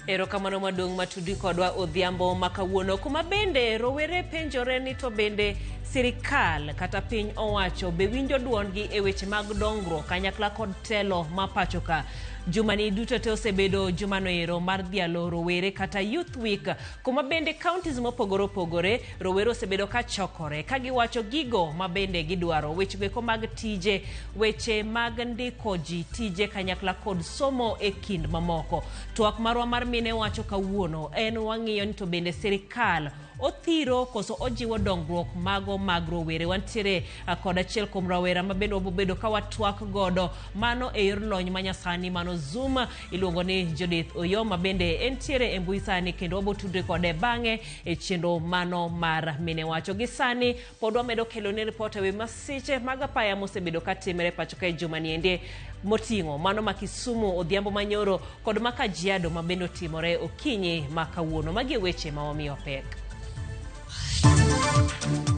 Erokamano maduong' matudi kodwa odhiambo ma kawuono kuma bende rowere penjore ni to bende sirikal kata piny owacho be winjo duondgi e weche mag dongruok kanyakla kod telo ma pacho ka. Jumani duto te osebedo jumano ero mar dhialo rowere kata Youth Week kuma bende counties mopogore opogore rowere osebedo ka chokore ka giwacho gigo ma bende gidwaro weche goeko mag tije weche mag ndiko ji tije kanyakla kod somo e kind mamoko. Twak marwa mar mine wacho kawuono en wang'iyo ni to bende sirikal othiro koso ojiwo dongruok mago mag rowere. Wantiere kod achiel kuom rawera ma bende wabobedo ka watwak godo mano e yor lony manyasani mano Zoom iluongo ni Judith Oyo ma bende entiere e mbui sani kendo wabotudre kode bang'e e chenro mano mar mine wacho. Gi sani pod wamedo kelo ni ripot ewi masiche mag apaya mosebedo ka timre pacho ka e juma ni endi moting'o mano ma Kisumu odhiambo manyoro kod ma Kajiado ma bende otimore okinyi ma kawuono. Magi e weche ma wamiyo pek.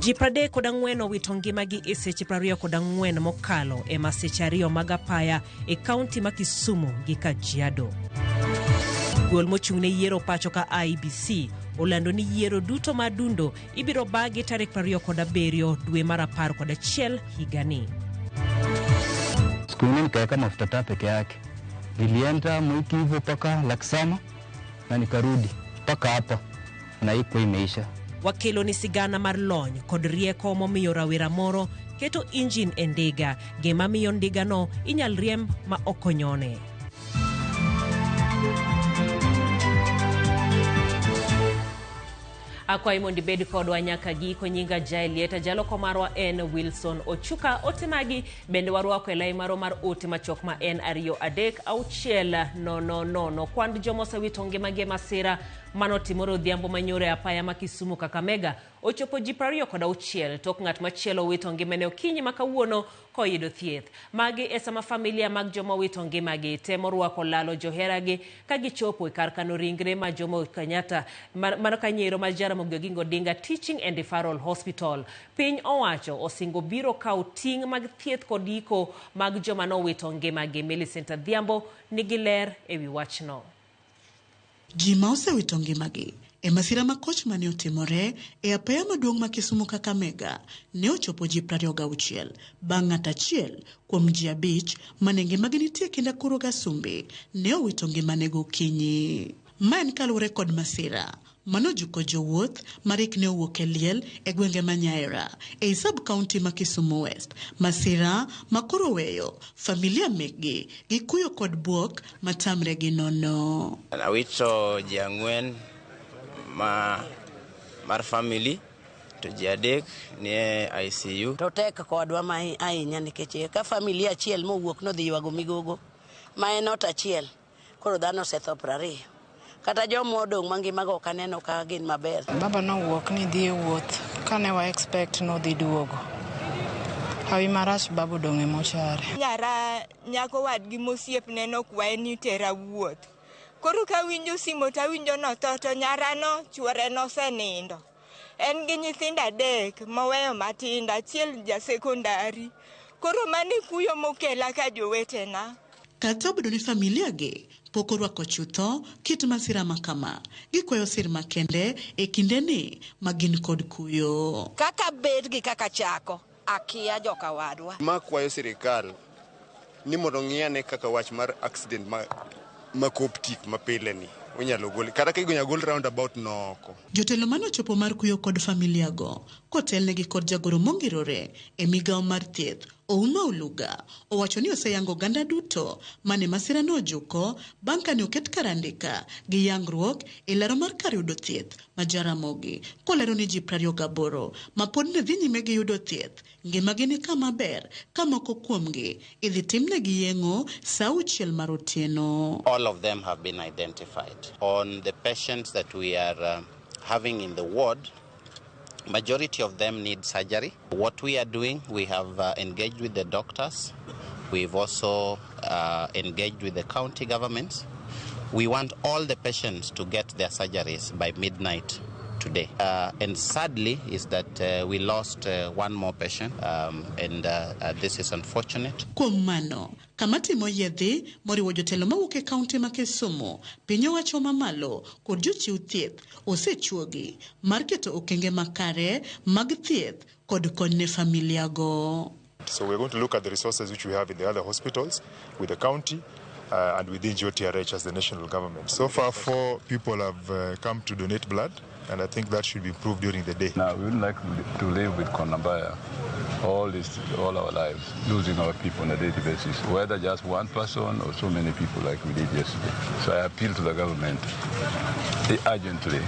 Ji 34 owito ngimagi e seche 24 mokalo e masiche ariyo mag apaya e kaunti ma Kisumu gi Kajiado. Duol mochung' ne yiero pacho ka IEBC olando ni yiero duto ma dundo ibiro bagi tarik 27 dwe mar 11 higani. Siku ingine nikaweka mafuta taa peke yake, nilienda Mwiki hivyo mpaka Laksama na nikarudi mpaka hapa na iko imeisha. Wakelo ni sigana mar lony kod rieko momiyo rawera moro keto injin e ndiga, gima miyo ndigano inyal riemb ma ok onyone. Akwayi mondo ibed kodwa nyaka giko. Nyinga Jael Lieta, jaloko marwa en Wilson Ochuka. Ote magi bende warwako e lai marwa mar ote machuok ma en 2 3 6 0 0. Kwand joma osewito ngimagi e masira manotimore odhiambo manyoro e apaya ma Kisumu Kakamega ochopo ji 26 tok ng'at machielo owito ngimane okinyi ma kawuono koyudo thieth. Magi e sama familia mag joma owito ngimagi temo rwako lalo joheragi ka gichopo e kar kano ringre ma Jomo Kenyatta mano kanyiero ma Jaramogi Oginga Odinga Teaching and Referral Hospital. Piny owacho osingo biro kawo ting' mag thieth kod iko mag joma nowito ngimagi. Millicent Adhiambo nigi ler ewi wachno. Ji ma osewito ngimagi e masira ma koch mane otimore e apaya maduong' ma Kisumu Kakamega ne ochopo ji 26 bang' ng'at achiel kuom ji abich mane ngimagi nitie kind Akuru gi Asumbi ne owito ngimane gokinyi. Ma en kaluwore kod masira mane ojuko jowuoth marik ne owuok e liel e gwenge ma Nyaera ei sub county ma Kisumu West. Masira ma koro oweyo familia mekgi gi kuyo kod buok matamre gi nono. Awito ji ang'wen ma mar family to ji adek nie ICU. To tek kodwa ma ahinya nikech ka familia achiel mowuok nodhi ywago migogo ma en ot achiel koro dhano osetho 20 kata joma odong' mangimago ok aneno ka gin maber. Baba nowuok ni dhi e wuoth kane wa expect nodhi duogo. Hawi marach baba odong' e mochari. Nyara nyako wadgi mosiepne nokwaye ni tera wuoth. Koro kawinjo simo tawinjo notho to nyarano chuore nosenindo. En gi nyithindo adek moweyo matindo, achiel ja sekondari. Koro mano e kuyo mokela ka jowetena. Kata obedo ni familia gi pok orwako chutho kit masira ma kama, gikwayo sir makende e kindeni ma gin kod kuyo. Kaka bet gi kaka chako, akia joka wadwa. Ma kwayo sirikal ni mondo ong'i ane kaka wach mar accident ma Coptic ma pile ni onyalo gol kata ka inyalo gol roundabout no oko. Jotelo mane ochopo mar kuyo kod familia go kotelnegi kod jagoro mongirore e migawo mar thieth Ouma Oluga owacho ni oseyango oganda duto mane masira no ojuko bang' kane oket kar andika gi yangruok e laro mar kar yudo thieth ma Jaramogi kolero ni ji 28 ma pod ne dhi nyime gi yudo thieth ngimagi ni kama ber ka moko kuomgi idhi timnegi yeng'o sa 6 mar otieno. All of them have been identified. On the patients that we are having in the ward, majority of them need surgery. What we are doing, we have engaged with the doctors. We've also engaged with the county governments. We want all the patients to get their surgeries by midnight today. And sadly is that we lost one more patient, and this is unfortunate. Kuom mano, kamati moyiedhi moriwo jotelo mawuok e kaunti ma Kisumu, piny owacho mamalo kod jochiw thieth osechuogi mar keto okenge makare mag thieth kod kony ne familia go. So we're going to look at the resources which we have in the other hospitals, with the county, and within GOTRH as the national government. So far, 4 people have come to donate blood, and I think that should be improved during the day. Now, we wouldn't like to live with Konambaya all our lives, losing our people on a daily basis, whether just one person or so many people like we did yesterday. So I appeal to the government urgently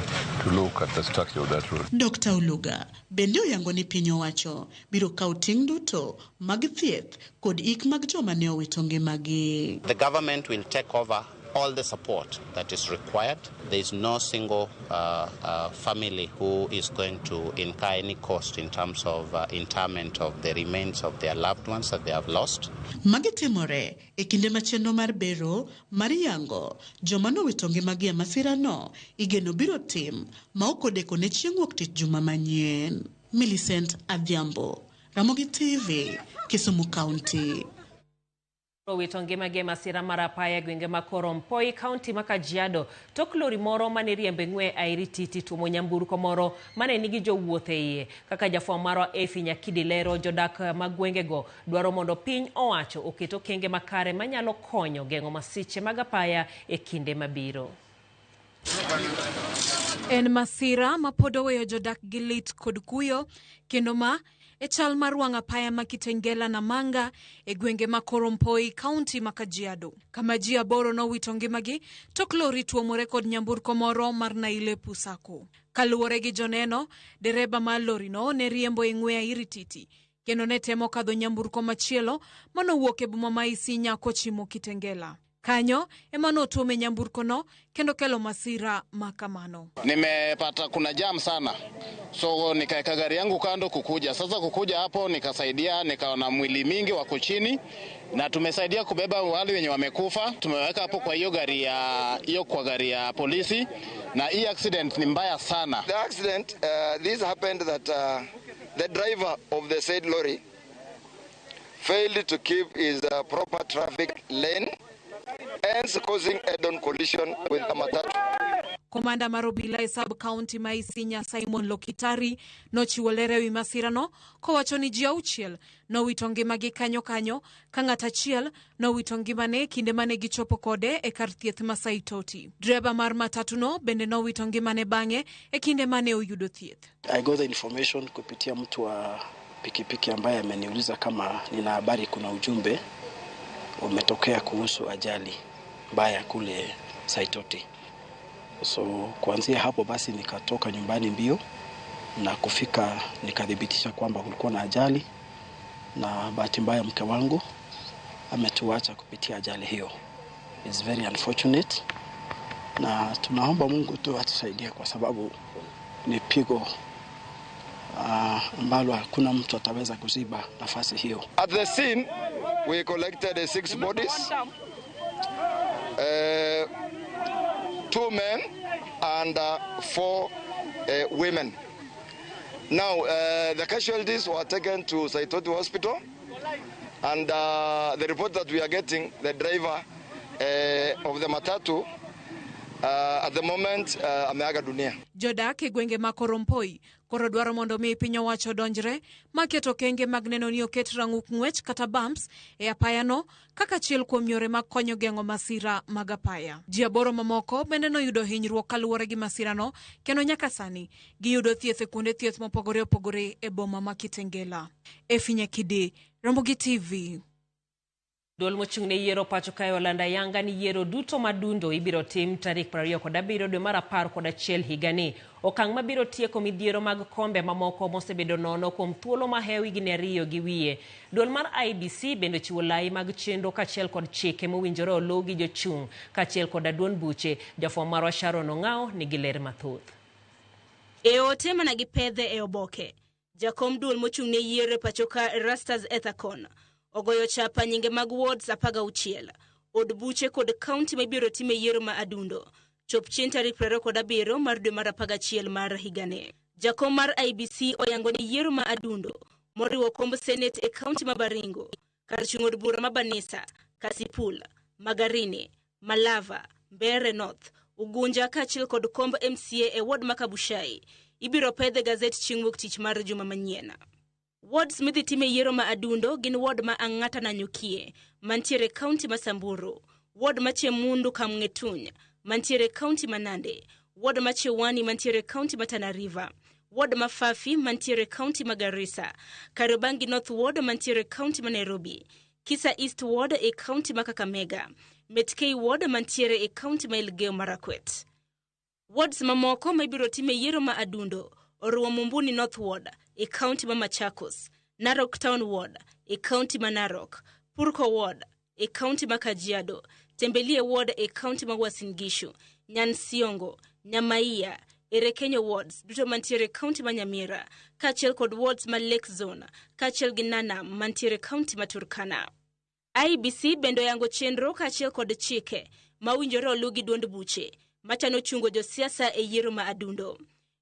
to look at the structure of that road. Dr. Oluga bende oyango ni piny owacho biro kawo ting' duto mag thieth kod ik mag joma ne owito ngimagi. The government will take over all the support that is required. There is no single family who is going to incur any cost in terms of interment of the remains of their loved ones that they have lost. Magi timore e kinde ma chenro mar bero mar yango joma nowito ngimagi e masirano igeno biro tim ma ok odeko ne chieng' wuok tich juma manyien. Millicent Adhiambo, Ramogi TV, Kisumu County. Owito ngimagi e masira mar apaya e gwenge ma Korompoi, kaunti ma Kajiado, tok lori moro mane riembe ng'we airititi tuomo nyamburko moro mane nigi jowuoth e iye. Kaka jafwambo marwa Efi Nyakidi lero, jodak mag gwengego dwaro mondo piny owacho oket okenge makare manyalo konyo geng'o masiche mag apaya e kinde mabiro. En masira ma pod oweyo jodak gi lit kod kuyo, kendo ma e chal mar wang' apaya ma Kitengela Namanga e gwenge ma Korompoi, kaunti ma Kajiado, kama ji 8 nowito ngimagi tok lori tuomore kod nyamburko moro mar Naile Pusako. Kaluwore gi joneno, dereba mar lorino ne riembo e ng'we airititi kendo ne temo kadho nyamburko machielo manowuok e boma ma Isinya kochimo Kitengela. Kanyo ema notuome nyamburkono kendo kelo masira makamano. Nimepata kuna jam sana, so nikaeka gari yangu kando kukuja. Sasa kukuja hapo nikasaidia, nikaona mwili mingi wako chini na tumesaidia kubeba wale wenye wamekufa. Tumeweka hapo kwa hiyo gari ya hiyo kwa gari ya polisi, na hii accident ni mbaya sana. The accident, this happened that the driver of the said lorry failed to keep his proper traffic lane, hence causing head-on collision with a matatu. Komanda mar obila e sub county ma Isinya Simon Lokitari nochiwo ler ewi masirano kowacho ni ji 6 nowito ngimagi kanyo kanyo ka ng'at achiel nowito ngimane kinde mane gichopo kode e kar thieth ma Saitoti. Dreba mar matatuno bende nowito ngimane bang'e e kinde mane oyudo thieth. I got the information kupitia mtu wa pikipiki ambaye ameniuliza kama nina habari kuna ujumbe umetokea kuhusu ajali mbaya kule Saitoti. So kuanzia hapo basi nikatoka nyumbani mbio na kufika nikadhibitisha kwamba kulikuwa na ajali, na bahati mbaya mke wangu ametuacha kupitia ajali hiyo. It's very unfortunate, na tunaomba Mungu tu atusaidie kwa sababu ni pigo ambalo hakuna mtu ataweza kuziba nafasi hiyo. At the scene we collected 6 bodies, 2 men and 4 women. Now, the casualties were taken to Saitoti Hospital, and the report that we are getting, the driver of the matatu at the moment ameaga dunia. Jodak e gwenge ma Korompoi koro dwaro mondo mi piny owacho donjre maketo okenge mag neno ni oket rang'uk ng'wech kata bumps e apayano kaka achiel kuom yore mag konyo geng'o masira mag apaya. Ji 8 mamoko bende noyudo hinyruok kaluwore gi masirano kendo nyaka sani giyudo thieth e kuonde thieth mopogore opogore e boma ma Kitengela. Efi Nyakidi, Ramogi TV. Duol mochung' ne yiero pacho kae olando ayanga ni yiero duto madundo ibiro tim tarik 27 dwe mar 11 higani. Okang' mabiro tieko midhiero mag kombe mamoko mosebedo nono kuom thuolo mahewo higni 2 gi wiye. Duol mar IEBC bende ochiwo lai mag chenro kaachiel kod chike mowinjore oluw gi jochung' kaachiel kod duond buche. Jafwambo marwa Sharon Ong'ao nigi ler mathoth. E ote mana gi pedhe e oboke, jakom duol mochung' ne yiero e pacho ka Erastus Ethacon ogoyo chapa nyinge mag wards 16, od buche kod kaunti mabiro time yiero ma adundo. chop chieng' tarik 27 mar dwe mar 11 mar higani. Jakom mar IEBC oyango ni yiero ma adundo moriwo komb Senate e kaunti ma Baringo, kar chung' od bura ma Banisa, Kasipul, Magarini, Malava, Mbeere North, Ugunja kaachiel kod komb MCA e ward ma Kabuchai ibiro pedh e gazet chieng' wuok tich mar juma manyien. Wards midhi time yiero ma adundo gin ward ma Ang'ata Nanyukie mantiere kaunti ma Samburu, ward ma Chemundu Kamng'etuny mantiere kaunti ma Nandi, ward ma Chewani mantiere kaunti ma Tana River, ward ma Fafi mantiere kaunti ma Garissa, Kariobangi North Ward mantiere kaunti ma Nairobi, Kisa East Ward e kaunti ma Kakamega, Metkei Ward mantiere e kaunti ma Elgeyo Marakwet. Wards mamoko ma ibiro time yiero ma adundo oriwo Mumbuni North Ward e kaunti ma Machakos, Narok Town Ward e kaunti ma Narok, Purko Ward e kaunti ma Kajiado, Tembelie Ward e kaunti ma Uasin Gishu, Nyansiongo, Nyamaiya, Erekenyo Wards duto mantiere kaunti ma Nyamira, kaachiel kod wards ma Lake Zone, kaachiel gi Nanam mantiere kaunti ma Turkana. IEBC bende oyango chenro kaachiel kod chike ma owinjore oluw gi duond buche machano chungo josiasa e yiero ma adundo.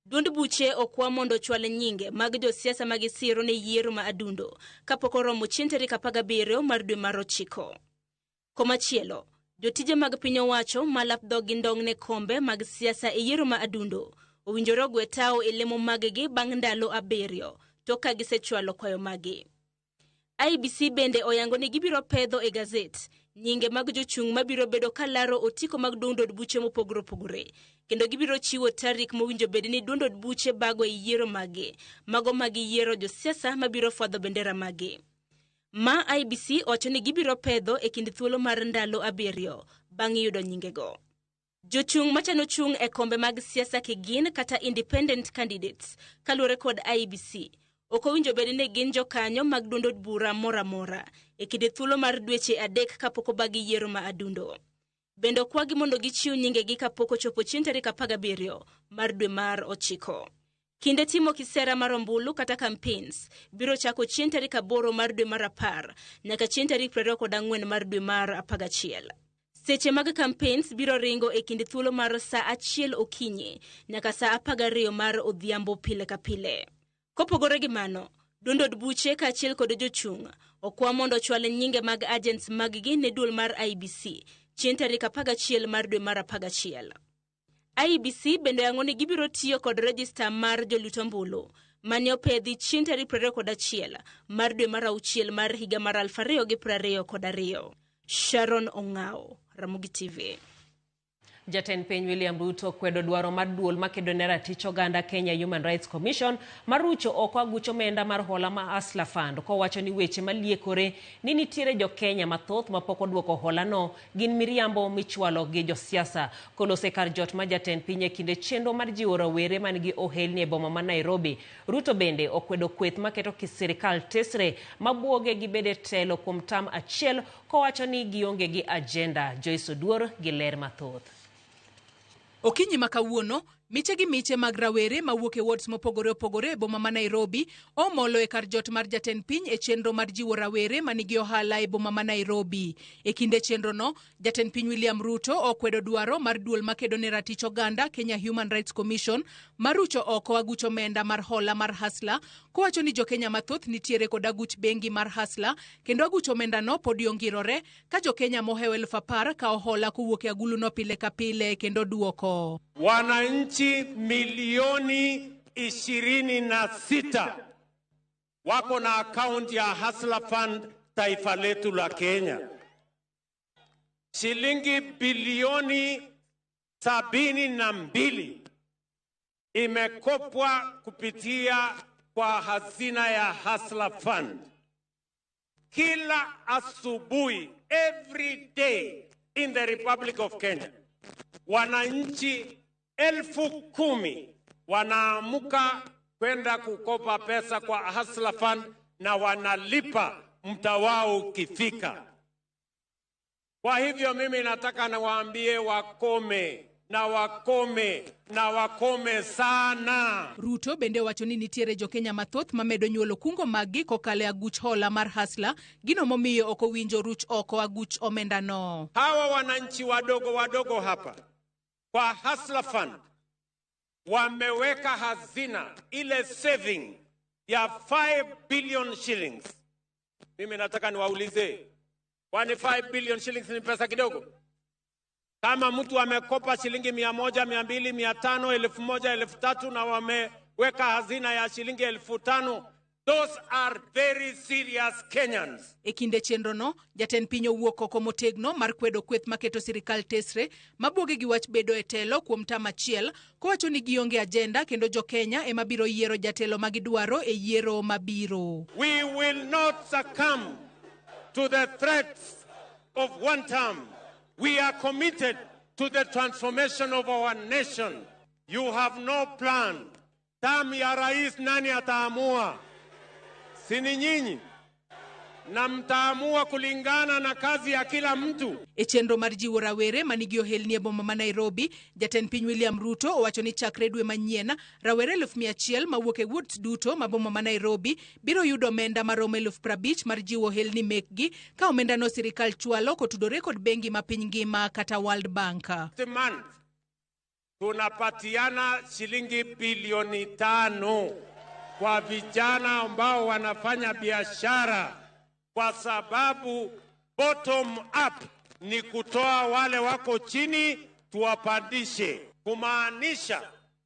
Duond buche okwa mondo ochwal nyinge mag josiasa ma gisiro ne yiero ma adundo kapok oromo chieng' tarik 17 mar dwe mar 9. Komachielo, jotije mag piny owacho ma lap dhog gi ndong' ne kombe mag siasa e yiero ma adundo owinjore ogwe tao e lemo maggi bang' ndalo 7 tok ka gisechwalo kwayo maggi. IEBC bende oyango ni gibiro pedho e gazet nyinge mag jochung' mabiro bedo kalaro otiko mag duond od buche mopogore opogore, kendo gibiro chiwo tarik mowinjo bed ni duond od buche bago e yiero maggi, mago mag yiero josiasa mabiro fwadho bendera maggi. Ma IEBC owacho ni gibiro pedho e kind thuolo mar ndalo 7 bang' yudo nyingego. Jochung' machano chung' e kombe mag siasa kigin kata independent candidates kaluwore kod IEBC ok owinjo bed ni gin jokanyo mag duond od bura moro amora e kinde thuolo mar dweche 3 kapok obagi yiero ma adundo. Bende okwagi mondo gichiw nyingegi kapok ochopo chieng' tarik 17 mar dwe mar 9. Kinde timo kisera mar ombulu kata campaigns biro chako chieng' tarik 8 mar dwe mar 10 nyaka chieng' tarik 24 mar dwe mar 11. Seche mag campaigns biro ringo e kind thuolo mar saa 1 okinyi nyaka saa 12 mar odhiambo pile ka pile. Kopogore gi mano, duond od buche kaachiel kod jochung' okwa mondo ochwal nyinge mag agents maggi ne duol mar IEBC chieng' tarik 11 mar dwe mar 11. IEBC bende oyango ni gibiro tiyo kod rejista mar jolut ombulu mane opedhi chieng' tarik 21 mar dwe mar 6 mar higa mar 2022. Sharon Ong'ao, Ramogi TV. Jatend piny William Ruto kwedo dwaro mar duol makedo ne ratich oganda Kenya Human Rights Commission mar rucho oko aguch omenda mar hola ma Hustler Fund, kowacho ni weche maliekore ni nitiere jo-Kenya mathoth mapok oduoko holano gin miriambo michwalo gi josiasa. Kolose kar jot ma jatend piny e kinde chenro mar jiwo rawere man gi ohelni e boma ma Nairobi, Ruto bende okwedo kweth maketo sirikal tesre mabuoge gi bede telo kuom tam achiel, kowacho ni gionge gi agenda. Joyce Oduor gi ler mathoth. Okinyi ma kawuono, miche gi miche mag rawere mawuok e wards mopogore opogore e boma ma Nairobi omolo e kar jot mar jatend piny e chenro mar jiwo rawere manigi ohala e boma ma Nairobi. E kinde chenrono, jatend piny William Ruto okwedo dwaro mar duol makedo ne ratich oganda Kenya Human Rights Commission mar rucho oko aguch omenda mar hola mar Hustler, kowacho ni jokenya mathoth nitiere kod aguch bengi mar Hustler kendo aguch omendano pod ongirore ka jokenya mohewo 10,000 kawo hola kowuok e aguluno pile ka pile kendo duoko. Wananchi milioni 26 wako na akaunti ya Hustler Fund taifa letu la Kenya. Shilingi bilioni 72 imekopwa kupitia kwa hazina ya Hustler Fund. Kila asubuhi, every day in the Republic of Kenya, wananchi 10,000 wanaamuka kwenda kukopa pesa kwa Hustler Fund na wanalipa mta wao ukifika. Kwa hivyo mimi nataka niwaambie wakome na wakome na wakome sana. Ruto bende owacho ni nitiere jokenya mathoth mamedo nyuolo kungo maggi kokalo e aguch hola mar Hustler, gino momiyo ok owinjo ruch oko aguch omendano. Hawa wananchi wadogo wadogo hapa Kwa Hustler Fund wameweka hazina ile saving ya 5 billion shillings. Mimi nataka niwaulize, kwani 5 billion shillings ni pesa kidogo? Kama mtu amekopa shilingi 100, 200, 500, 1000, 3000 na wameweka hazina ya shilingi 5000, those are very serious Kenyans. E kinde chenrono, jatend piny owuok oko motegno mar kwedo kweth maketo sirikal tesre mabuoge gi wach bedo e telo kuom tam achiel, kowacho ni gionge ajenda kendo jo-Kenya ema biro yiero jatelo ma gidwaro e yiero mabiro. We will not succumb to the threats of one term. We are committed to the transformation of our nation. You have no plan. Term ya rais nani ataamua? Si ni nyinyi? Na mtaamua kulingana na kazi ya kila mtu. E chenro mar jiwo rawere manigi ohelni e boma ma Nairobi, jatend piny William Ruto owacho ni chakre dwe manyien, rawere 100,000 mawuok e wards duto ma boma ma Nairobi biro yudo omenda maromo 50,000 mar jiwo ohelni mekgi ka omendano sirikal chwalo kotudore kod bengi ma piny ngima kata World Bank. Month tunapatiana shilingi bilioni 5 kwa vijana ambao wanafanya biashara, kwa sababu bottom up ni kutoa wale wako chini tuwapandishe, kumaanisha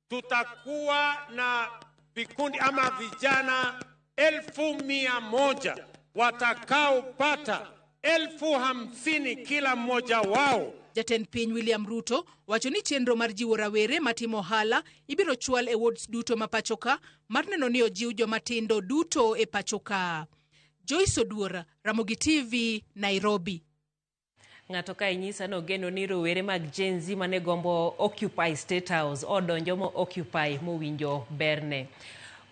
tutakuwa na vikundi ama vijana 100,000 watakaopata 50,000 kila mmoja wao. Jatend piny William Ruto wacho ni chenro mar jiwo rawere matimo ohala ibiro chwal e wards duto ma pacho ka mar neno ni ojiw jomatindo duto e pacho ka. Joyce Oduor, Ramogi TV, Nairobi. Ng'ato ka inyisa nogeno ni rowere mag Gen Z mane gombo occupy State House odonjo mo occupy mowinjo berne.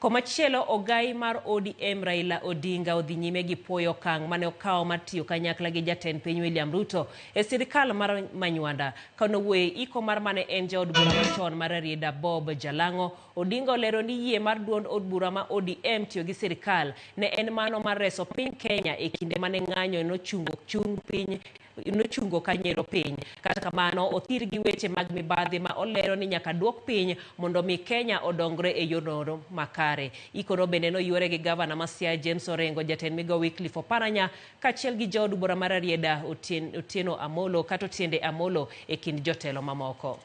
Komachielo, ogai mar ODM Raila Odinga odhi nyime gi puoyo okang' mane okawo mar tiyo kanyakla gi jatend piny William Ruto e sirikal mar Manywanda. Kanowuoyo e iko mar mane en jaod bura machon mar Rarieda Bob Jalang'o, Odinga olero ni yie mar duond od bura ma ODM tiyo gi sirikal ne en mano mar reso piny Kenya e kinde mane ng'anyo nochungo chung piny nochungo kanyero piny. Kata kamano, othir gi weche mag mibadhi ma olero ni nyaka duok piny mondo mi Kenya odongre e yorno makare. Ikono bende noywere gi gavana ma Siaya James Orengo, jatend migao Wycliffe Oparanya kaachiel gi jaod bura mar Rarieda Otieno Amolo kata Otiende Amolo e kind jotelo mamoko.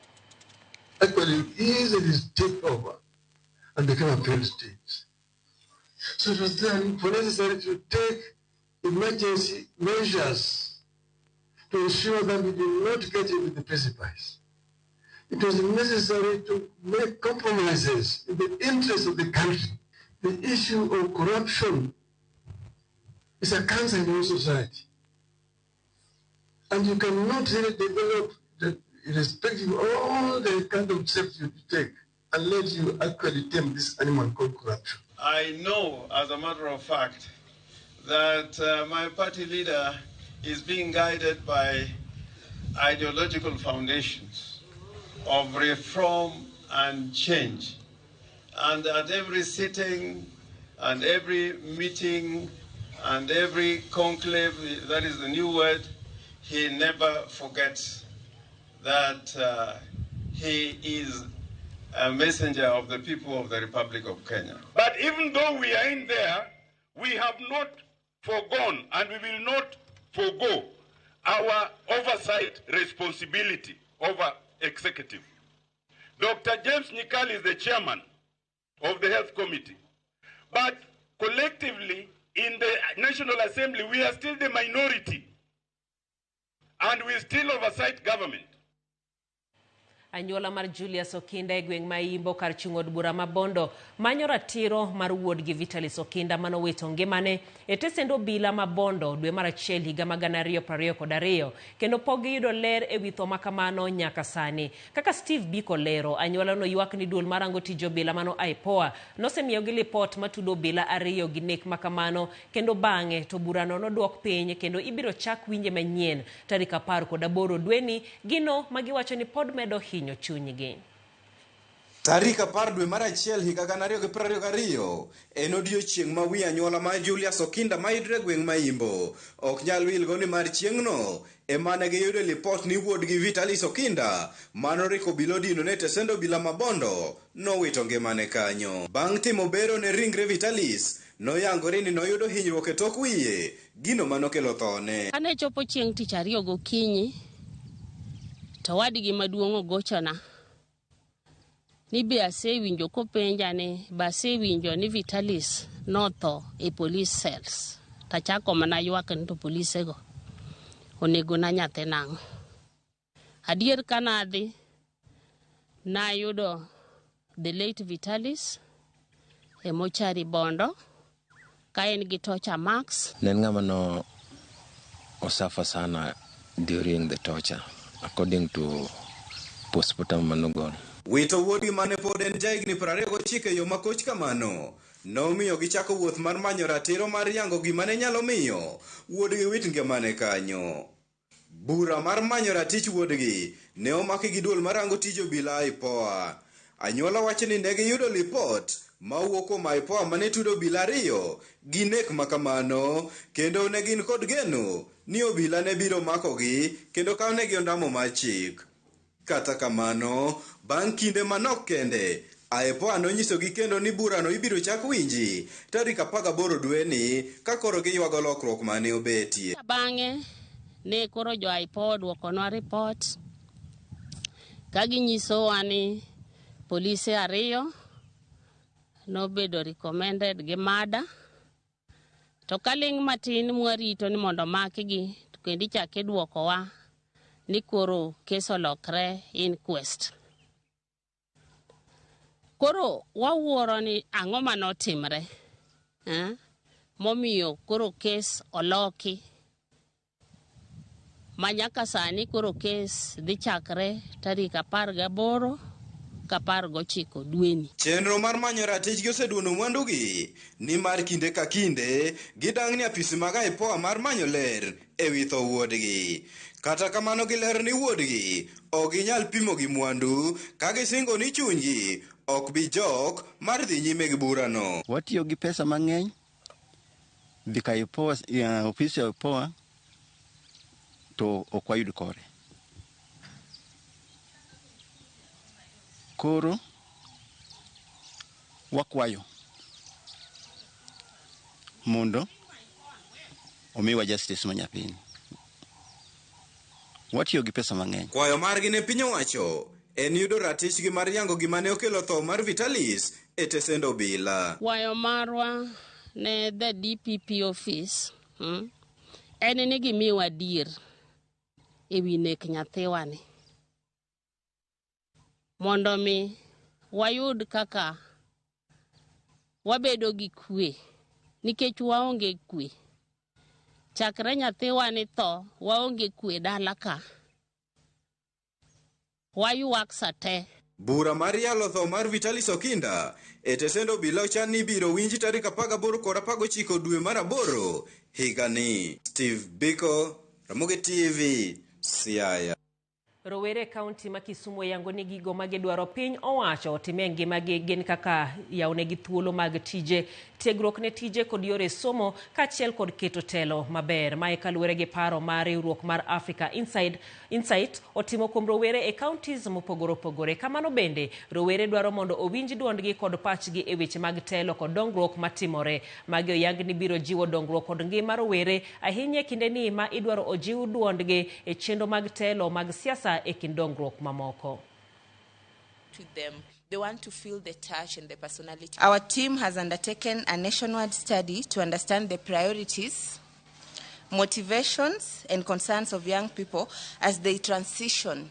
Actually easily take over and become a failed state. So it was then necessary to take emergency measures to ensure that we did not get into the precipice. It was necessary to make compromises in the interest of the country. The issue of corruption is a cancer in our society. And you cannot really develop, irrespective of all the kind of steps you take, unless you actually tame this animal called corruption. I know, as a matter of fact, that my party leader is being guided by ideological foundations of reform and change. And at every sitting and every meeting and every conclave, that is the new word, he never forgets that he is a messenger of the people of the Republic of Kenya. But even though we are in there, we have not forgone and we will not forgo our oversight responsibility over executive. Dr. James Nyikal is the chairman of the Health Committee. But collectively, in the National Assembly, we are still the minority, and we still oversight government. Anyuola mar Julius Okinda e gweng' ma Imbo kar chung' od bura ma Bondo manyo ratiro mar wuodgi Vitalis Okinda manowito ngimane e tesend obila ma Bondo dwe mar achiel higa mag 2022 kendo pok giyudo ler ewi tho makamano nyaka sani. Kaka Steve Biko lero, anyuola no ywak ni duol marango tij obila mano IPOA nosemiyogi lipot matudo obila ariyo gi nek makamano, kendo bang'e to burano noduok piny kendo ibiro chak winje manyien tarik 18 dweni, gino magiwacho ni pod medo hinyo chunygi. Tarik 10 dwe mar achiel higa 2022 en odiechieng' ma wi anyuola mar Julius Okinda mayudre e gweng' ma Imbo ok nyal wilgo nimar chieng'no ema ne giyudo lipot ni wuodgi Vitalis Okinda manoriko obila odinone e tesend obila ma Bondo nowito ngimane kanyo. Bang' timo bero ne ringre Vitalis, noyangore ni noyudo hinyruok e tok wiye, gino manokelo thone. Kane chopo chieng' tich ariyo gokinyi, to owadgi maduong' ogochona ni be asewinjo kopenja ni be asewinjo ni Vitalis notho e police cells. Tachako mana ywak ni to polisego onego na nyathi nang'o. Adier kanadhi, nayudo the late Vitalis e mochari Bondo ka en gi torture marks. Ne en ng'ama no osuffer sana during the torture according to postmortem manogol. Wito wuodgi mane pod en jahigni 29 e yo makoch kamano nomiyo gichako wuoth mar manyo ratiro mar yango gima ne nyalo miyo wuodgi wit ngimane kanyo. Bura mar manyo ratich wuodgi ne omaki gi duol marango tij obila IPOA. Anyuola wacho ni ne giyudo lipot mawuok kuom IPOA mane tudo obila ariyo gi nek makamano kendo ne gin kod geno ni obila ne biro makogi kendo kawnegi ondamo mar chik. Kata kamano, bang' kinde manok kende, IPOA nonyisogi kendo ni burano ibiro chak winji tarik 18 dweni ka koro giywago lokruok mane obetie. Bang'e ne koro jo IPOA oduokonwa report ka ginyisowa ni polise ariyo nobedo recommended gi murder, to kaling' matin mwarito ni mondo makgi to kendo ichak iduokowa ni koro kes olokre inquest. Koro wawuoro ni ang'o manotimre momiyo koro kes oloki ma nyaka sani koro kes dhi chakre tarik 18 ka 19 dweni. Chenro mar manyo ratichgi oseduono mwandugi nimar kinde ka kinde gidang'ni apisi mag IPOA mar manyo ler ewi tho wuodgi. Kata kamano giler ni wuodgi ok ginyal pimo gi mwandu ka gisingo ni chunygi ok bi jok mar dhi nyime gi burano. Watiyo gi pesa mang'eny dhi ka IPOA, ofis ya IPOA to ok wayud kore. Koro wakwayo mondo omiwa justice manyapiny. Watiyo gi pesa mang'eny. Kwayo margi ne piny owacho en yudo ratichgi mar yango gima ne okelo tho mar Vitalis e tesend obila. Kwayo marwa ne the DPP office en ni gimiwa adier ewi nek nyathiwani mondo mi wayud kaka wabedo gi kwe, nikech waonge kwe. Chakre nyathiwani tho, waonge kwe dala ka. Waywak sate. Bura mar yalo tho mar Vitalis Okinda e tesend obila ochan ni ibiro winji tarik 18 kod 19 dwe mar 8 higani. Steve Biko, Ramogi TV, Siaya. Rowere e kaunti ma Kisumu yango ni gigo ma gidwaro piny owacho otime ngimagi gin kaka yawnegi thuolo mag tije, tiegruok ne tije kod yore somo kaachiel kod keto telo maber. Mae kaluwore gi paro ma riwruok mar Africa Insight otimo kuom rowere e counties mopogore opogore. Kamano bende rowere dwaro mondo owinj duondgi kod pachgi e weche mag telo kod dongruok matimore. Magi oyang ni biro jiwo dongruok kod ngima rowere ahinya e kindeni ma idwaro ojiw duondgi e chenro mag telo mag siasa e kind dongruok mamoko. To them, they want to feel the touch and the personality. Our team has undertaken a nationwide study to understand the priorities, motivations, and concerns of young people as they transition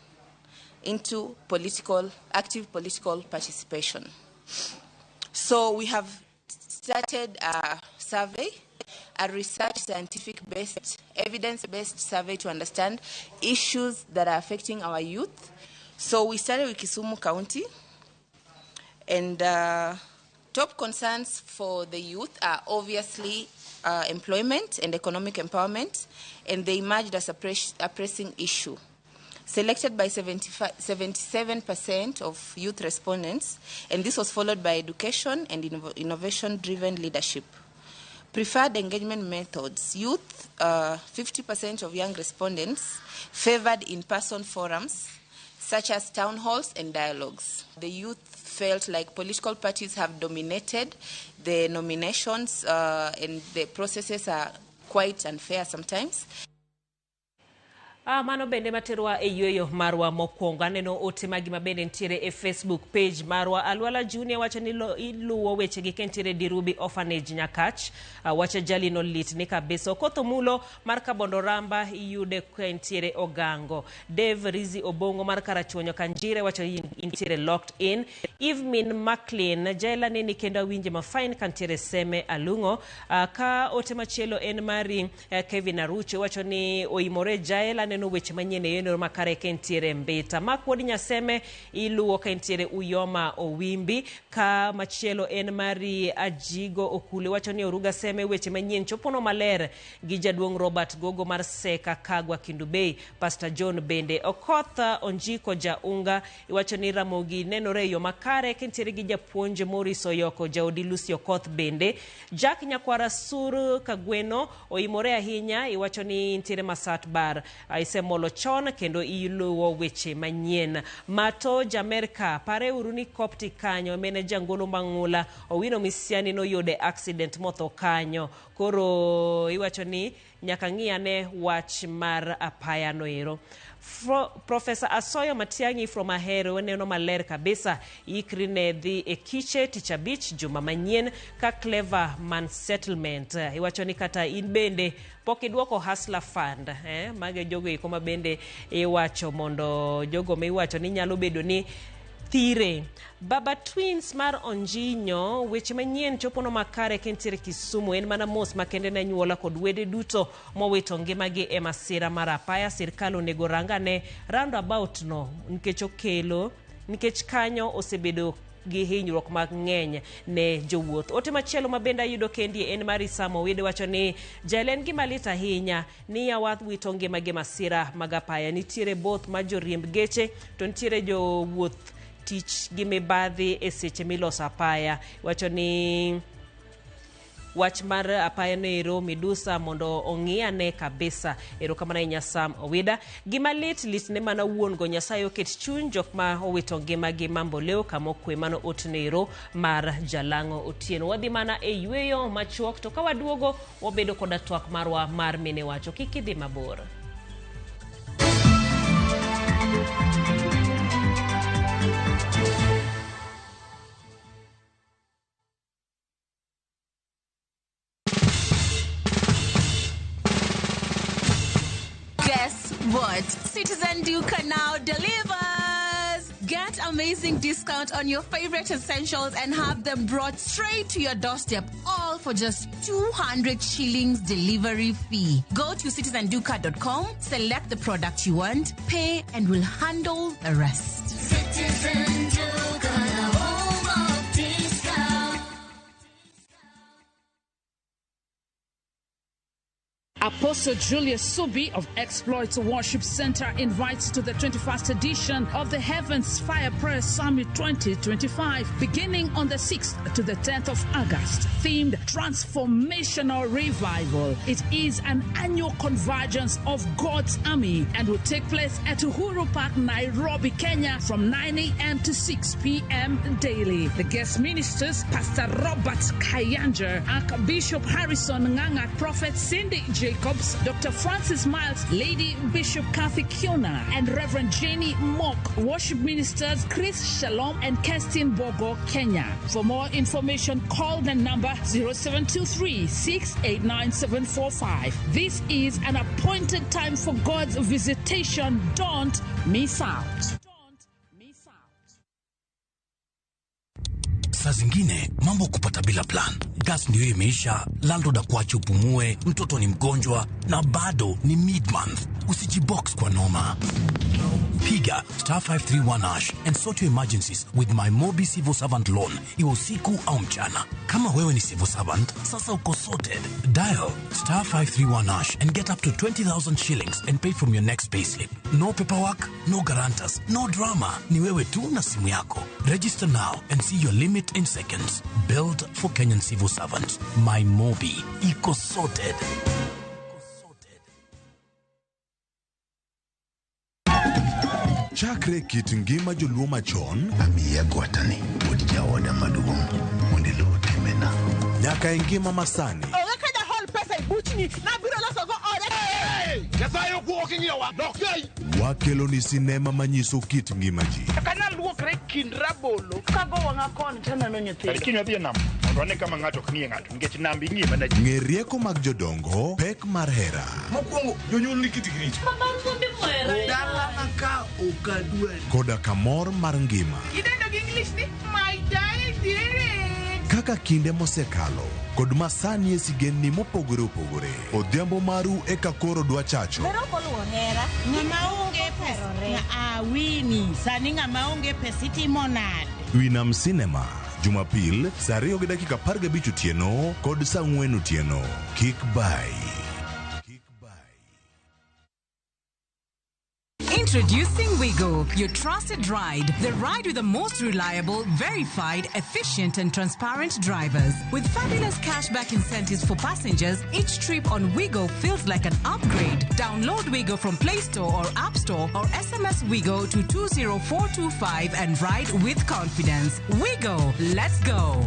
into active political participation. So we have started a survey, a research scientific-based, evidence-based survey to understand issues that are affecting our youth. So we started with Kisumu County, and top concerns for the youth are obviously employment and economic empowerment, and they emerged as a pressing issue. selected by 77% of youth respondents, and this was followed by education and innovation-driven leadership. Preferred engagement methods. Youth, 50% of young respondents favored in-person forums such as town halls and dialogues. The youth felt like political parties have dominated the nominations and the processes are quite unfair sometimes. Mano bende materwa e yueyo marwa mokwongo. Aneno ote magi mabende nitiere e Facebook page marwa. Alwala Junior wacho ni iluwo weche gi kentiere Dirubi Orphanage Nyakach. Wacho jali no lit ni kabisa. Okoth Omulo mar Kabondo Ramba iyude kentiere Ogango. Dave Rizi Obongo mar Karachuonyo Kanjire wacho ni intiere locked in. Eve Min Maclean jaela nini kendo awinje mafine kantiere Seme Alungo. Ka ote machielo en mari Kevin Arucho wacho ni oimore jaela neno weche manyien e yono makare kentiere Mbita. Mark Wuod Nyaseme iluwo kentiere Uyoma Owimbi. Ka machielo en mari Ajigo Okule wacho ni Oruga Seme weche manyien chopono maler gi jaduong' Robert Gogo mar Seka Kagwa Kendu Bay. Pastor John bende Okoth Onjiko Jaunga iwacho ni Ramogi nenore e yo makare kentiere gi japuonj Maurice Oyoko jaodi Lucy Okoth bende. Jack Nyakwara Sur Kagweno oimore ahinya iwacho ni nitiere Masat Bar. Isemolo chon kendo iluwo weche manyien. Mato Jamerka pare uru ni Kopti kanyo mene jangolo mang'ula Owino Misiani noyude accident motho kanyo. Koro iwacho ni nyaka ng'iyane wach mar apaya noero. Professor Asoyo Matiang'i from Ahero neno maler kabisa ikri ne dhi e kiche tich abich juma manyien ka Clever Man Settlement. Iwacho ni kata in bende pok idwoko Hustler Fund, mage jogo eko ma bende iwacho mondo jogo miwacho ni nyalo bedo ni thire. Baba Twins mar Onjinyo weche manyien chopono makare kentiere Kisumu. En mana mos makende ne anyuola kod wede duto mowito ngimagi e masira mar apaya. Sirkal onego rangane roundabout no nikech okelo nikech kanyo osebedo gi hinyruok mang'eny ne jowuoth. Ote machielo ma bende ayudo kendi en mar Isamo Wede wacho ni jel en gima lit ahinya ni yawath wito ngimagi e masira mag apaya. Nitiere both ma joriemb geche to nitiere jowuoth tich gi mibadhi e seche miloso apaya. Wacho ni wach mar apaya noero midusa mondo ong'iyane kabisa. Erokamano ahinya Sam Owida. Gima lit lit ne mana wuon go Nyasaye oket chuny jok ma owito ngimagi mambo leo kama okwe. Mano otnero mar Jalang'o Otieno. Wadhi mana e yueyo machuok to ka waduogo wabedo koda twak marwa mar mine wacho. Kik idhi mabor. Guess what? Citizen Duka now delivers! Get amazing discount on your favorite essentials and have them brought straight to your doorstep, all for just 200 shillings delivery fee. Go to citizenduka.com, select the product you want, pay, and we'll handle the rest. Citizen Duka, the home of discount. Apostle Julius Subi of Exploits Worship Center invites to the 21st edition of the Heavens Fire Prayer Summit 2025, beginning on the 6th to the 10th of August, themed Transformational Revival. It is an annual convergence of God's army and will take place at Uhuru Park, Nairobi, Kenya, from 9 a.m. to 6 p.m. daily. The guest ministers, Pastor Robert Kayanja, Archbishop Harrison Nganga, Prophet Cindy Jacobs, Dr. Francis Miles, Lady Bishop Kathy Kiona, and Reverend Jenny Mock. Worship ministers Chris Shalom and Kerstin Bogo, Kenya. For more information, call the number 0723 689 745. This is an appointed time for God's visitation. Don't miss out. Saa zingine mambo kupata bila plan. Gas ndio imeisha, landlord akuache upumue, mtoto ni mgonjwa na bado ni mid-month. Usijibox kwa noma. Piga star 531 hash and sort your emergencies with my Mobi Civil Servant Loan, iwe usiku au mchana. Kama wewe ni civil servant, sasa uko sorted. Dial star 531 hash and get up to 20,000 shillings and pay from your next payslip. No paperwork, no guarantors, no drama. Ni wewe tu na simu yako. Register now and see your limit in seconds. Build for Kenyan civil servants. My Mobi. Iko sorted. Chakre kit ngima joluo machon amiya gwatani wuod jaoda maduong' mondo iluw timbena nyaka e ngima masani. Onge ka jahol pesa e buchni nabiro losogo oda. Nyasaye ok ing'iyowa dok ei. Wakelo ni sinema manyiso kit ngima ji. Kana luokre kind rabolo kago wang'a koni taneno nyithindo. Kiny wadhi e nam mondo wane kama ng'ato ok ng'iye ng'ato nikech nam ing'iye mana ji. Ng'e rieko mag jodongo, pek mar hera. Mokwongo jonyuol ni kitgi richo. Dala ka ok adwari. Koda kamor mar ngima. Idendo gi English ni my daddy. Kaka kinde mosekalo kod masani e sigendni mopogore opogore. Odhiambo maru eka koro dwa chacho. Ng'ama onge pesa awini sani ng'ama onge pesa itimo nade? Winam Cinema Jumapil saa 2:15 otieno kod saa 4 otieno. Kik bai. Introducing Wigo, your trusted ride. The ride with the most reliable, verified, efficient, and transparent drivers. With fabulous cashback incentives for passengers, each trip on Wigo feels like an upgrade. Download Wigo from Play Store or App Store or SMS Wigo to 20425 and ride with confidence. Wigo, let's go.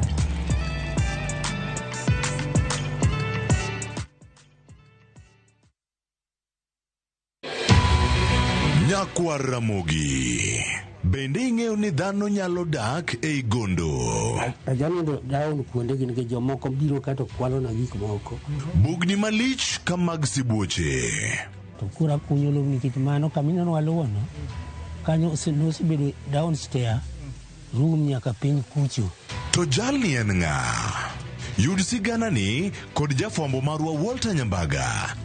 Nyakwar Ramogi, bende ing'eyo ni dhano nyalo dak ei gondo? Ajanindo down kuondegi nikech jomoko biro kato kwalona gik moko. Bugni malich ka mag sibuoche. To koro akunyo lowo nikech mano kamineno waluwono, kanyo nosebedo downstairs room nyaka piny kucho. To jalni en ng'a? Yud siganani kod jafwambo marwa Walter Nyambaga.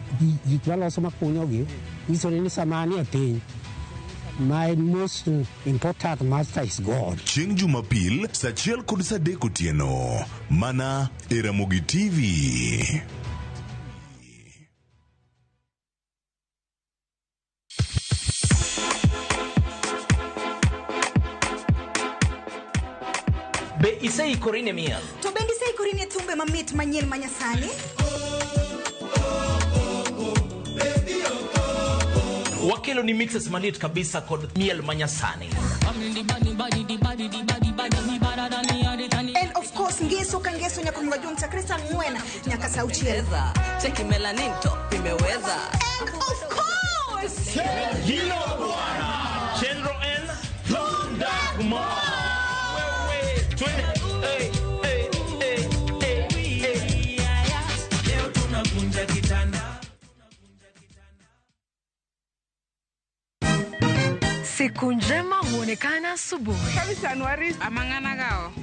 Gik maloso makunyogi nyiso ni sama anie piny, my most important master is God. Chieng' Jumapil saa 1 kod saa 3 otieno mana e Ramogi TV. Be iseikori ne miel? To bende iseikori ne thumbe mamit manyien manyasani? Wakelo ni mixes malit kabisa kod miel manyasani. And of course ngeso ka ngeso nyaka maduong' chakre saa 4 nyaka saa 6. Cheki melanin top imeweza. And of course Hilo bwana Chenro N Lunda Wewe twende. Hey, hey, hey, hey, hey. Leo tunavunja kitanda. Siku njema huonekana asubuhi.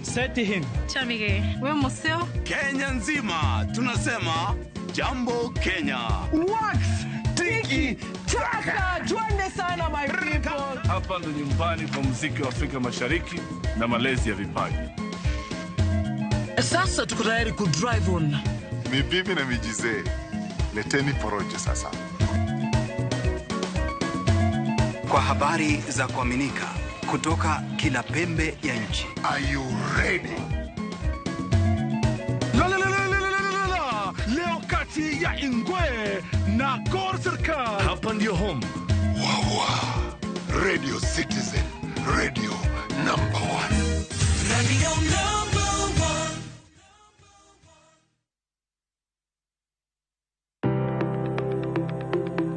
Seti him. Chamige. We museo. Kenya nzima tunasema jambo Kenya. Wax tiki taka twende sana my people. Hapa ndo nyumbani kwa muziki wa Afrika Mashariki na malezi ya vipaji. Sasa tuko tayari ku drive on. Ni bibi na mijizee. Leteni porojo sasa. Kwa habari za kuaminika kutoka kila pembe ya nchi. Are you ready? La la la la la la la. Leo kati ya Ingwe na Gor Serikal. Hapa ndio home. Wawa. Radio Citizen, radio number 1. Radio number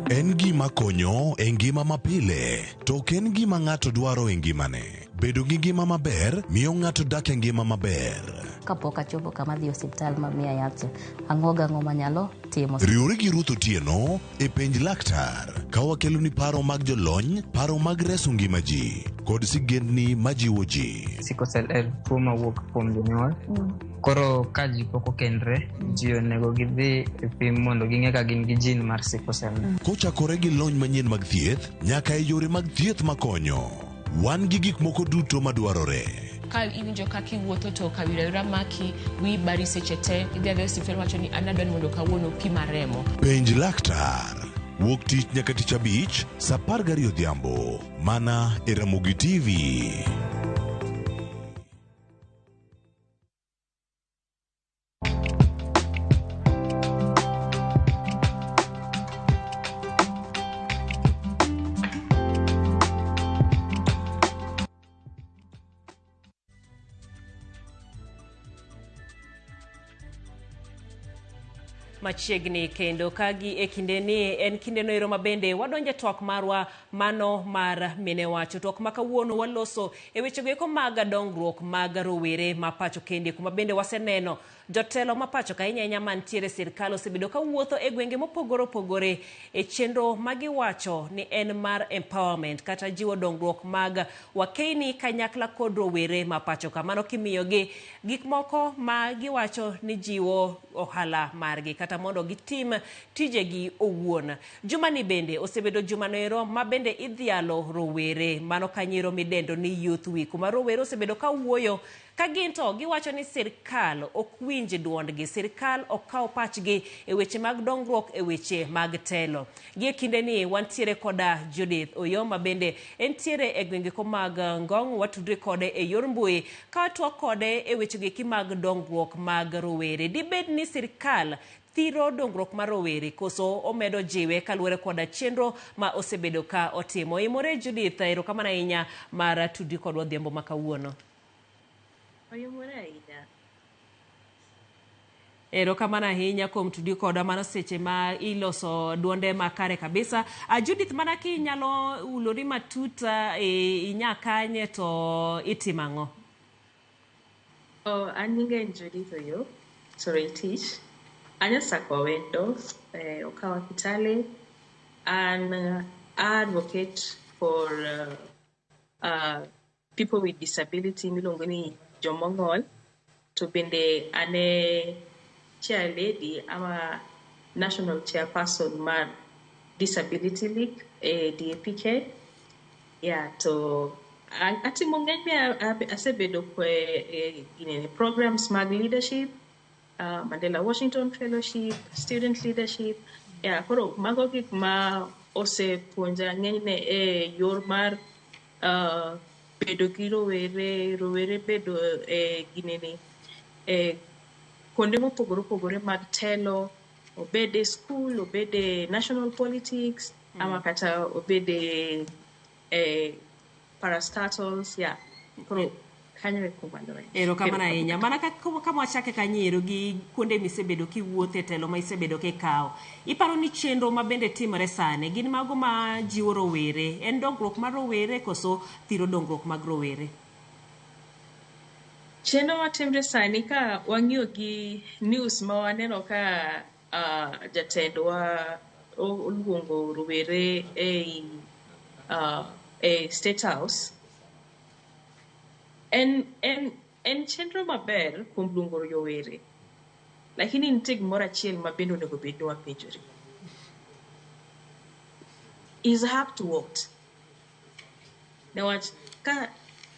1. En gima konyo e ngima mapile, to ok en gima ng'ato dwaro e ngimane. Bedo gi ngima maber miyo ng'ato dak e ngima maber. Kapok achopo kama adhi e osiptal ma miya yath cha, ang'o gang'o manyalo timo. Riwri gi Ruth Otieno e Penj Laktar ka wakeloni paro mag jolony, paro mag reso ngima ji kod sigendni majiwo ji. Sickle cell en tuo mawuok kuom jonyuol. Koro ka ji pok okendre, ji onego gidhi e pim mondo ging'e ka gin gi gene mar sickle cell. Kochakore gi lony manyien mag thieth nyaka e yore mag thieth makonyo. Wan gi gik moko duto madwarore. Ka iwinjo kaka iwuotho to kawira awira maki, wiyi bari seche te, idhi adhiya e osiptal iwacho ni an adwa ni mondo kawuono opima remo. Penj Laktar. Wuok tich nyaka tich abich, saa 12 odhiambo. Mana e Ramogi TV. Machiegni kendo ka gi e kinde ni en kinde no ero mabende wadonje twak marwa mano mar mine wacho. Twak ma kawuono waloso e wechego eko mag dongruok mag rowere ma pacho kende, kuma bende waseneno jotelo ma pacho ka ahinya ahinya mantiere e sirkal osebedo ka wuotho e gwenge mopogore opogore e chenro ma giwacho ni en mar empowerment kata jiwo dongruok mag wakeini kanyakla kod rowere ma pacho ka. Mano kimiyogi gik moko ma giwacho ni jiwo ohala margi kata mondo gitim tijegi owuon. Jumani bende osebedo jumano ero ma bende idhialo rowere, mano kanyo midendo ni Youth Week, kuma rowere osebedo ka wuoyo ka gin to giwacho ni sirkal ok winj duondgi, sirkal ok kaw pachgi e weche mag dongruok, e weche mag telo. Gi e kinde ni wantiere koda Judith Oyoma bende entiere e gwenge ko mag Ngong, watudre kode e yor mbui ka watwak kode e weche gi mag dongruok mag rowere. Dibed ni sirkal thiro dongruok mar rowere koso omedo jiwe kaluwore koda chenro ma osebedo ka otimo. Imore Judith, erokamano ahinya mar tudri kodwa odhiambo ma kawuono. Oyomore ahinya. Erokamano ahinya kuom tudri kodwa mano seche ma iloso duonde makare kabisa. Judith, mana kinyalo ulori matut inya kanye to itimo ang'o? Oh, an nyinga en Judith Oyo, Toroitich. An Nyasakwa Wendo, Okawa Kitale. An advocate for people with disability miluongo ni jomong'ol. To bende an e chair lady ama national chairperson mar Disability League e DAPK. Yeah, to atimo ng'enyne asebedo e ginene programs mag leadership, Mandela Washington Fellowship, student leadership. Yeah, koro mago gik ma osepuonja ng'enyne e yor mar bedo gi rowere, rowere bedo e ginene e kuonde mopogore opogore mag telo, obed e school, obed e national politics, ama kata obed e parastatals, yeah. Koro kanyo e kuma donjo. Erokamano ahinya. Mana kama wachake kanyo ero gi kuonde misebedo kiwuothe, telo ma isebedo kikawo. Iparo ni chenro ma bende timore sani gin mago ma jiwo rowere? En dongruok mar rowere koso thiro dongruok mag rowere? Chenro matimre sani ka wang'iyo gi news ma waneno ka jatendwa oluongo rowere e State House. En chenro maber kuom luongo rowere. Lakini nitie gimoro achiel ma bende onego bed ni wapenjore. Is up to what? Newach ka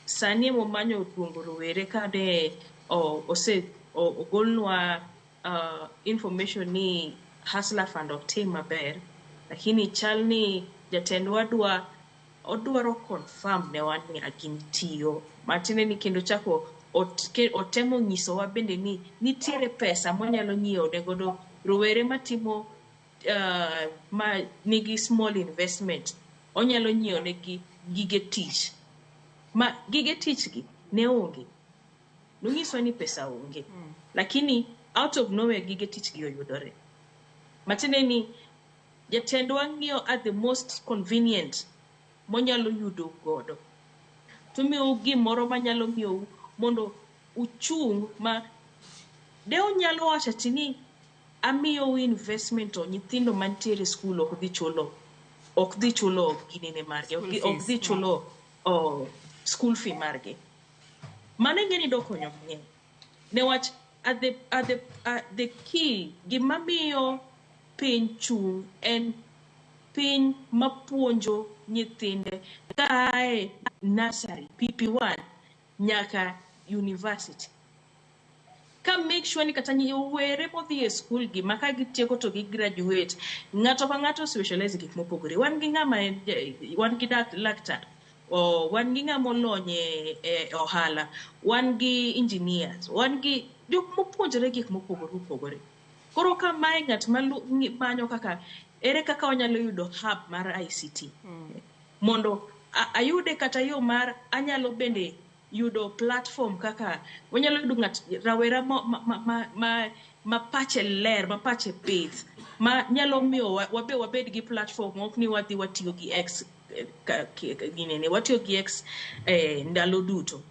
sani emomanyo luongo rowere ka ne ogolnwa information ni Hustler Fund ok tim maber, lakini chal ni jatendwa odwaro confirm ne wan ni gin tiyo. Matiende ni kendo chako otemo nyisowa bende ni nitiere pesa monyalo nyiewo ne godo rowere matimo ma nigi small investment, onyalo nyiewo negi gige tich. Ma gige tich gi ne onge. Nonyisowa ni pesa onge. Lakini out of nowhere gige tich gi oyudore. Matiende ni jatendwa ng'iyo at the most convenient monyalo yudo godo. To miyou gimoro manyalo miyou mondo uchung' ma de unyalo wacho ati ni amiyou investment to nyithindo mantiere e skul ok dhi chulo ginene margi, ok dhi chulo school fee margi. Mano ing'e ni dokonyo mang'eny. Newach at the key, gima miyo piny chung' en piny mapuonjo nyithinde kaae nursery, PP1 nyaka university. Ka make sure ni kata rowere modhi e skul gi ma ka gitieko to gi graduate, ng'ato ka ng'ato specialize e gik mopogore. Wan gi ng'ama en, wan gi laktar, wan gi ng'ama olony e ohala, wan gi engineers, wan gi jok mopuonjore gik mopogore opogore. Koro ka mae ng'at manyo kaka ere kaka wanyalo yudo hub mar ICT mondo ayude kata yo mar anyalo bende yudo platform kaka wanyalo yudo ng'at rawera ma pache ler, ma pache bith, ma nyalo miyo wabe wabed gi platform, ok ni wadhi watiyo gi X ginene, watiyo gi X ndalo duto.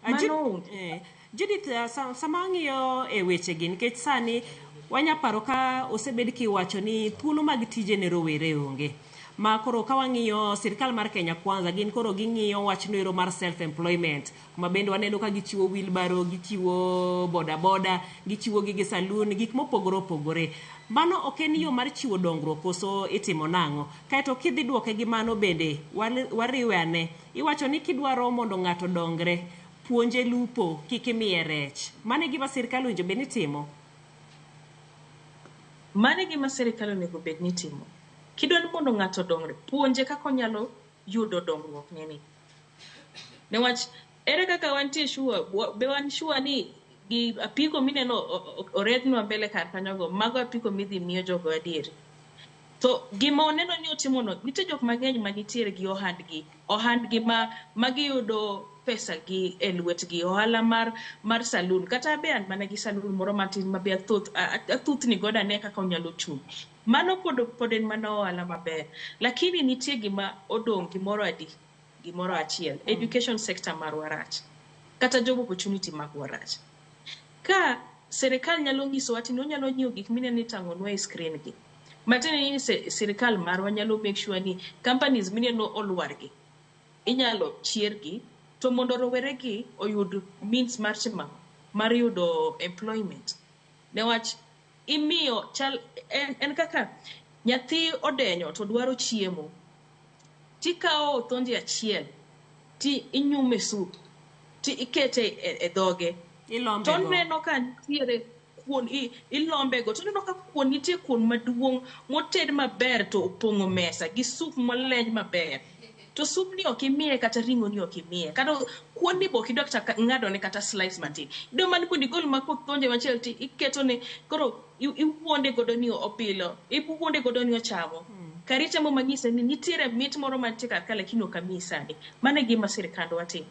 Mano onge. Judith, sama ang'iyo e wechegi, nikech sani wanya paro ka osebed kiwacho ni thuolo mag tije ne rowere onge. Ma koro ka wang'iyo sirikal mar Kenya Kwanza, gin koro ging'iyo wachno ero mar self employment, kuma bende waneno ka gichiwo wheelbarrow, gichiwo boda boda, gichiwo gige saloon, gik mopogore opogore. Mano ok en yo mar chiwo dongruok koso itimo nang'o? Kaeto kidhi duoke gi mano bende, wariwe ane. Iwacho ni kidwaro mondo ng'ato dongre, puonje lupo, kik imiye rech. Mano e gima sirikal owinjo bed ni timo. Mano e gima sirikal onego bed ni timo. Kidwa ni mondo ng'ato odongre, puonje kaka onyalo yudo dongruok ne ni. Newach ere kaka wantie sure, be wan sure ni gi apiko mineno oredhnwa mbele kar kanyogo, mago apiko midhi miyo jogo adieri? To gima oneno ni otimono, nitie jok mang'eny manitiere gi ohandgi ma giyudo pesa gi e lwetgi, ohala mar saloon. Kata be an mana gi saloon moro matin ma be athuthni godo ane kaka onyalo chung'. Mano pod en mana ohala maber. Lakini nitie gima odong' gimoro adi? Gimoro achiel. Education sector marwa rach. Kata job opportunity magwa rach. Ka sirikal nyalo nyisowa ni onyalo nyiewo gik mineno itang'onwa e screen gi. Matiende ni sirikal marwa nyalo make sure ni companies mineno olwar gi inyalo chiergi to mondo rowere gi oyud means mar timo ang'o? Mar yudo employment. Newach imiyo chal en kaka nyathi odenyo to dwaro chiemo. Tikawo othonje achiel ti inyume sup ti ikete e dhoge. Ilombe To go. oneno ka nitiere kuon, ilombe go to oneno ka kuon nitie, kuon maduong' moted maber to opong'o mesa gi sup moleny maber. To sup ni ok imiye, kata ring'o ni ok imiye. Kata kuon ni be ok idwa kata ng'ado ne kata slice matin. Idwa mana mondo igol ma kothonje machielo ti iketone koro iwuonde godo ni opilo, iwuonde godo ni ochamo. Kari temo manyise ni nitiere mit moro mantie kar ka, lakini ok amiyi sani. Mano e gima sirikandwa timo.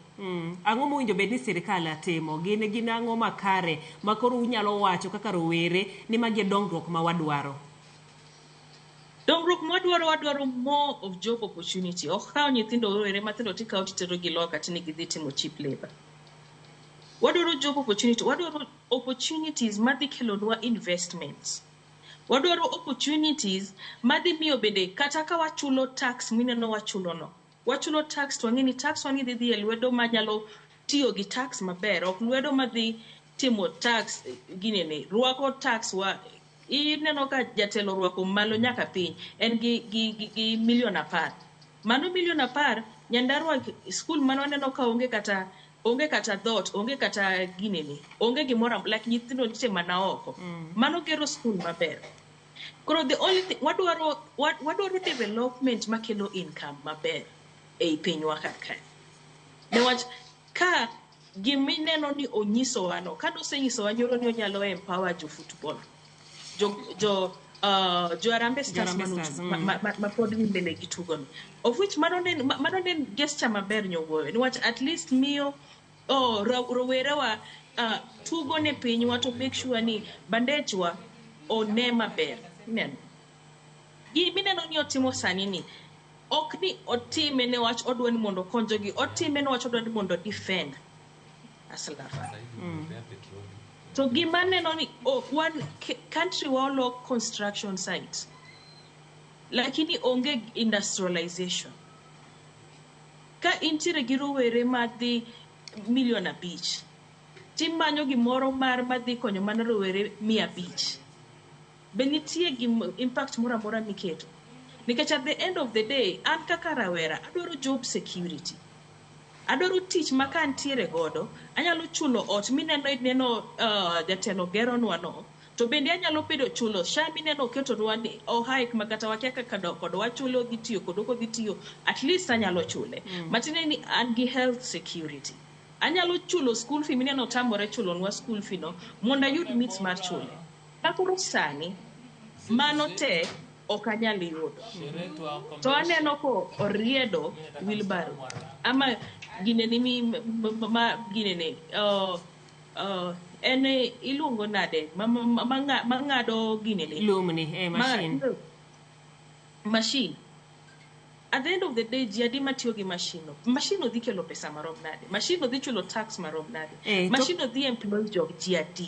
Ang'o mowinjo bed ni sirikal timo? Gin ang'o makare ma koro unyalo wacho kaka rowere ni magi e dongruok ma wadwaro? Dongruok mwadwaro, wadwaro more of job opportunity. Ok kawo nyithindo rowere matindo tikawo titero gi loka tini gidhi timo cheap labor. Wadwaro job opportunity, wadwaro opportunities madhi kelonwa investments. Wadwaro opportunities madhi miyo bende kata ka wachulo tax mineno wachulo no. Wachulo tax to wang'e ni tax wani dhi dhi e lwedo manyalo tiyo gi tax maber, ok lwedo madhi timo tax ginene, rwako tax wa ineno ka jatelo orwako malo nyaka piny en gi milion 10. Mano milion 10 Nyandarua skul mane waneno ka onge kata dhot, onge kata ginene, onge gimoro, like nyithindo nitie mana oko. Mano gero skul maber. Koro the only thing wadwaro, wadwaro development makelo income maber ei pinywa kar kae. Newach ka gimineno ni onyisowa no, ka nosenyisowa nyoro ni onyalo empower jo football, jo Harambee Stars. Harambee mano Stars, ma pod dhi mbele gi tugo no. Of which mano ne en gesture maber nyowuoyo. Niwach at least miyo rowerewa tugo ne pinywa to make sure ni bandechwa one maber. Ineno? Gimineno ni otimo sani ni Ok ni otime ne wach odwa ni mondo okony jogi, otime ne wach odwa ni mondo defend Hustler Fund. To gima neno ni wan country wa olok construction site, lakini onge industrialization. Ka intiere gi rowere madhi 5 million, timanyo gimoro mar madhi konyo mana rowere 500, be nitie impact moro amora miketo? Nikech at the end of the day, an kaka rawera adwaro job security, adwaro tich ma ka antiere godo anyalo chulo ot mineno neno jatelo geronwa no, to bende anyalo bedo chulo SHA mineno oketonwa ni ohaik ma kata wakia kaka kod wachule odhi tiyo kod ok odhi tiyo, at least anyalo chule. Matiende ni an gi health security, anyalo chulo school fee mineno tamore chulonwa school fee no mondo ayud means mar chule. Ka koro sani mano te ok anyal yudo, to aneno ko oriedo wheelbarrow ama ginene mi ma ginene en iluongo nade ma ng'ado ginene? Lumni, machine. Machine. At the end of the day, ji adi matiyo gi machine no? Machine no dhi kelo pesa marom nade? Machine no dhi chulo tax marom nade? Machine no dhi employ jog ji adi?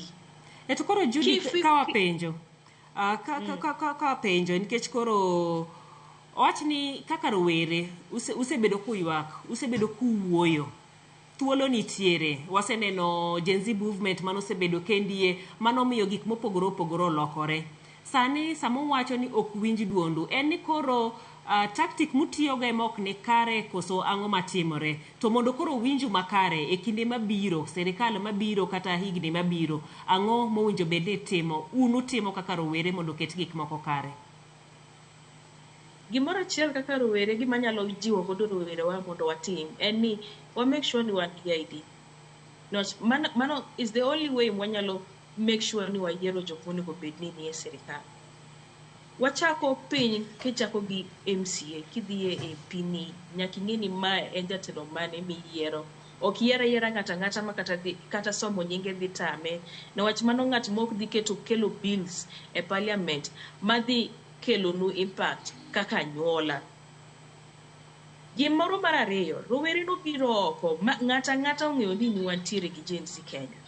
E to koro Judith, ka wapenjo ka wapenjo nikech koro owach ni kaka rowere usebedo kuywak, usebedo kuwuoyo, thuolo nitiere, waseneno Gen Z movement manosebedo kendie, manomiyo gik mopogore opogore olokore. Sani sama uwacho ni ok winj duondu, en ni koro tactic mutiyogo ema ok ni kare koso ang'o matimore? To mondo koro winju makare e kinde mabiro, sirikal mabiro kata higni mabiro, ang'o mowinjo bed ni timo un utimo kaka rowere mondo oket gik moko kare? Gimoro achiel kaka rowere, gima anyalo jiwo godo rowerewa mondo watim en ni wa make sure ni wan gi ID. Niwach mano is the only way mwanyalo make sure ni wayiero jok monego bed ni nie sirikal. Wachako piny kichako gi MCA, kidhi e MP ni nyaka ing'e ni mae en jatelo mane miyiero. Ok yier ayiera ng'ato ang'ata ma kata dhi, kata somo nyinge dhi tame. Niwach mano ng'at mok dhi keto kelo bills e parliament madhi kelonu impact kaka anyuola. Gimoro mar ariyo, rowere nobiro oko ma ng'ato ang'ata ong'eyo ni wantiere gi Gen Z Kenya.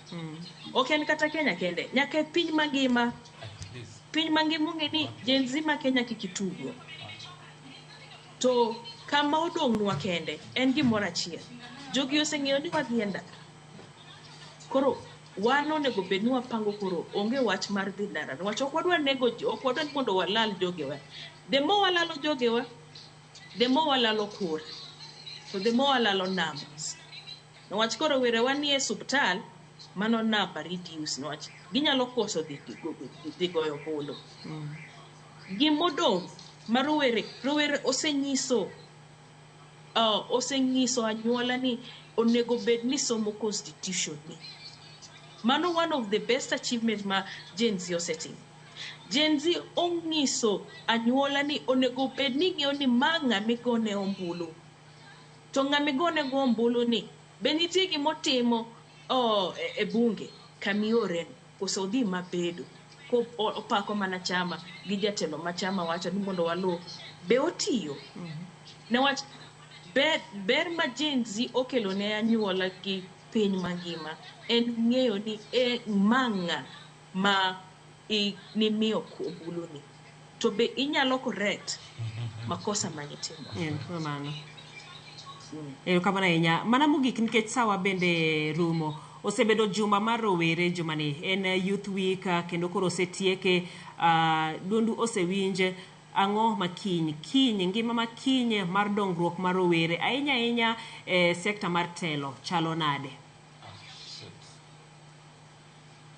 Ok en kata Kenya kende, nyaka e piny mangima. Piny mangima ong'e ni Gen Z ma Kenya kik itugo. To kama odong'nwa kende en gimoro achiel. Jogi oseng'eyo ni wadhi e ndara. Koro wan onego bed ni wapango, koro onge wach mar dhi ndara niwach ok wadwa nego ji, ok wadwa ni mondo walal jogewa. The more walalo jogewa, the more walalo kura. To the more walalo numbers. Niwach koro werewa nie osiptal, mano number reduce niwach ginyalo koso dhi goyo ombulu. Gimodong' ma rowere osenyiso anyuola ni onego bed ni somo constitution ni. Mano one of the best achievement ma Gen Z osetimo. Gen Z ong'iso anyuola ni onego bed ni ng'eyo ni ma ng'ama igone ombulu. To ng'ama igone go ombulu ni be nitie gimotimo e bunge kamiore no koso odhi mabedo ko opako mana chama gi jatelo ma chama wacho ni mondo waluw, be otiyo? Niwach ber ma Gen Z okelo ne anyuola gi piny mangima en ng'eyo ni e ma ng'a ma nimiyo ombulu ni to be inyalo correct makosa manitimo. Erokamano. Erokamano ahinya. Mana mogik nikech sawa bende rumo. Osebedo juma mar rowere jumani en Youth Week, kendo koro osetieke, duondu osewinj. Ang'o ma kiny kiny ngima ma kiny mar dongruok mar rowere ahinya ahinya e sekta mar telo chalo nade?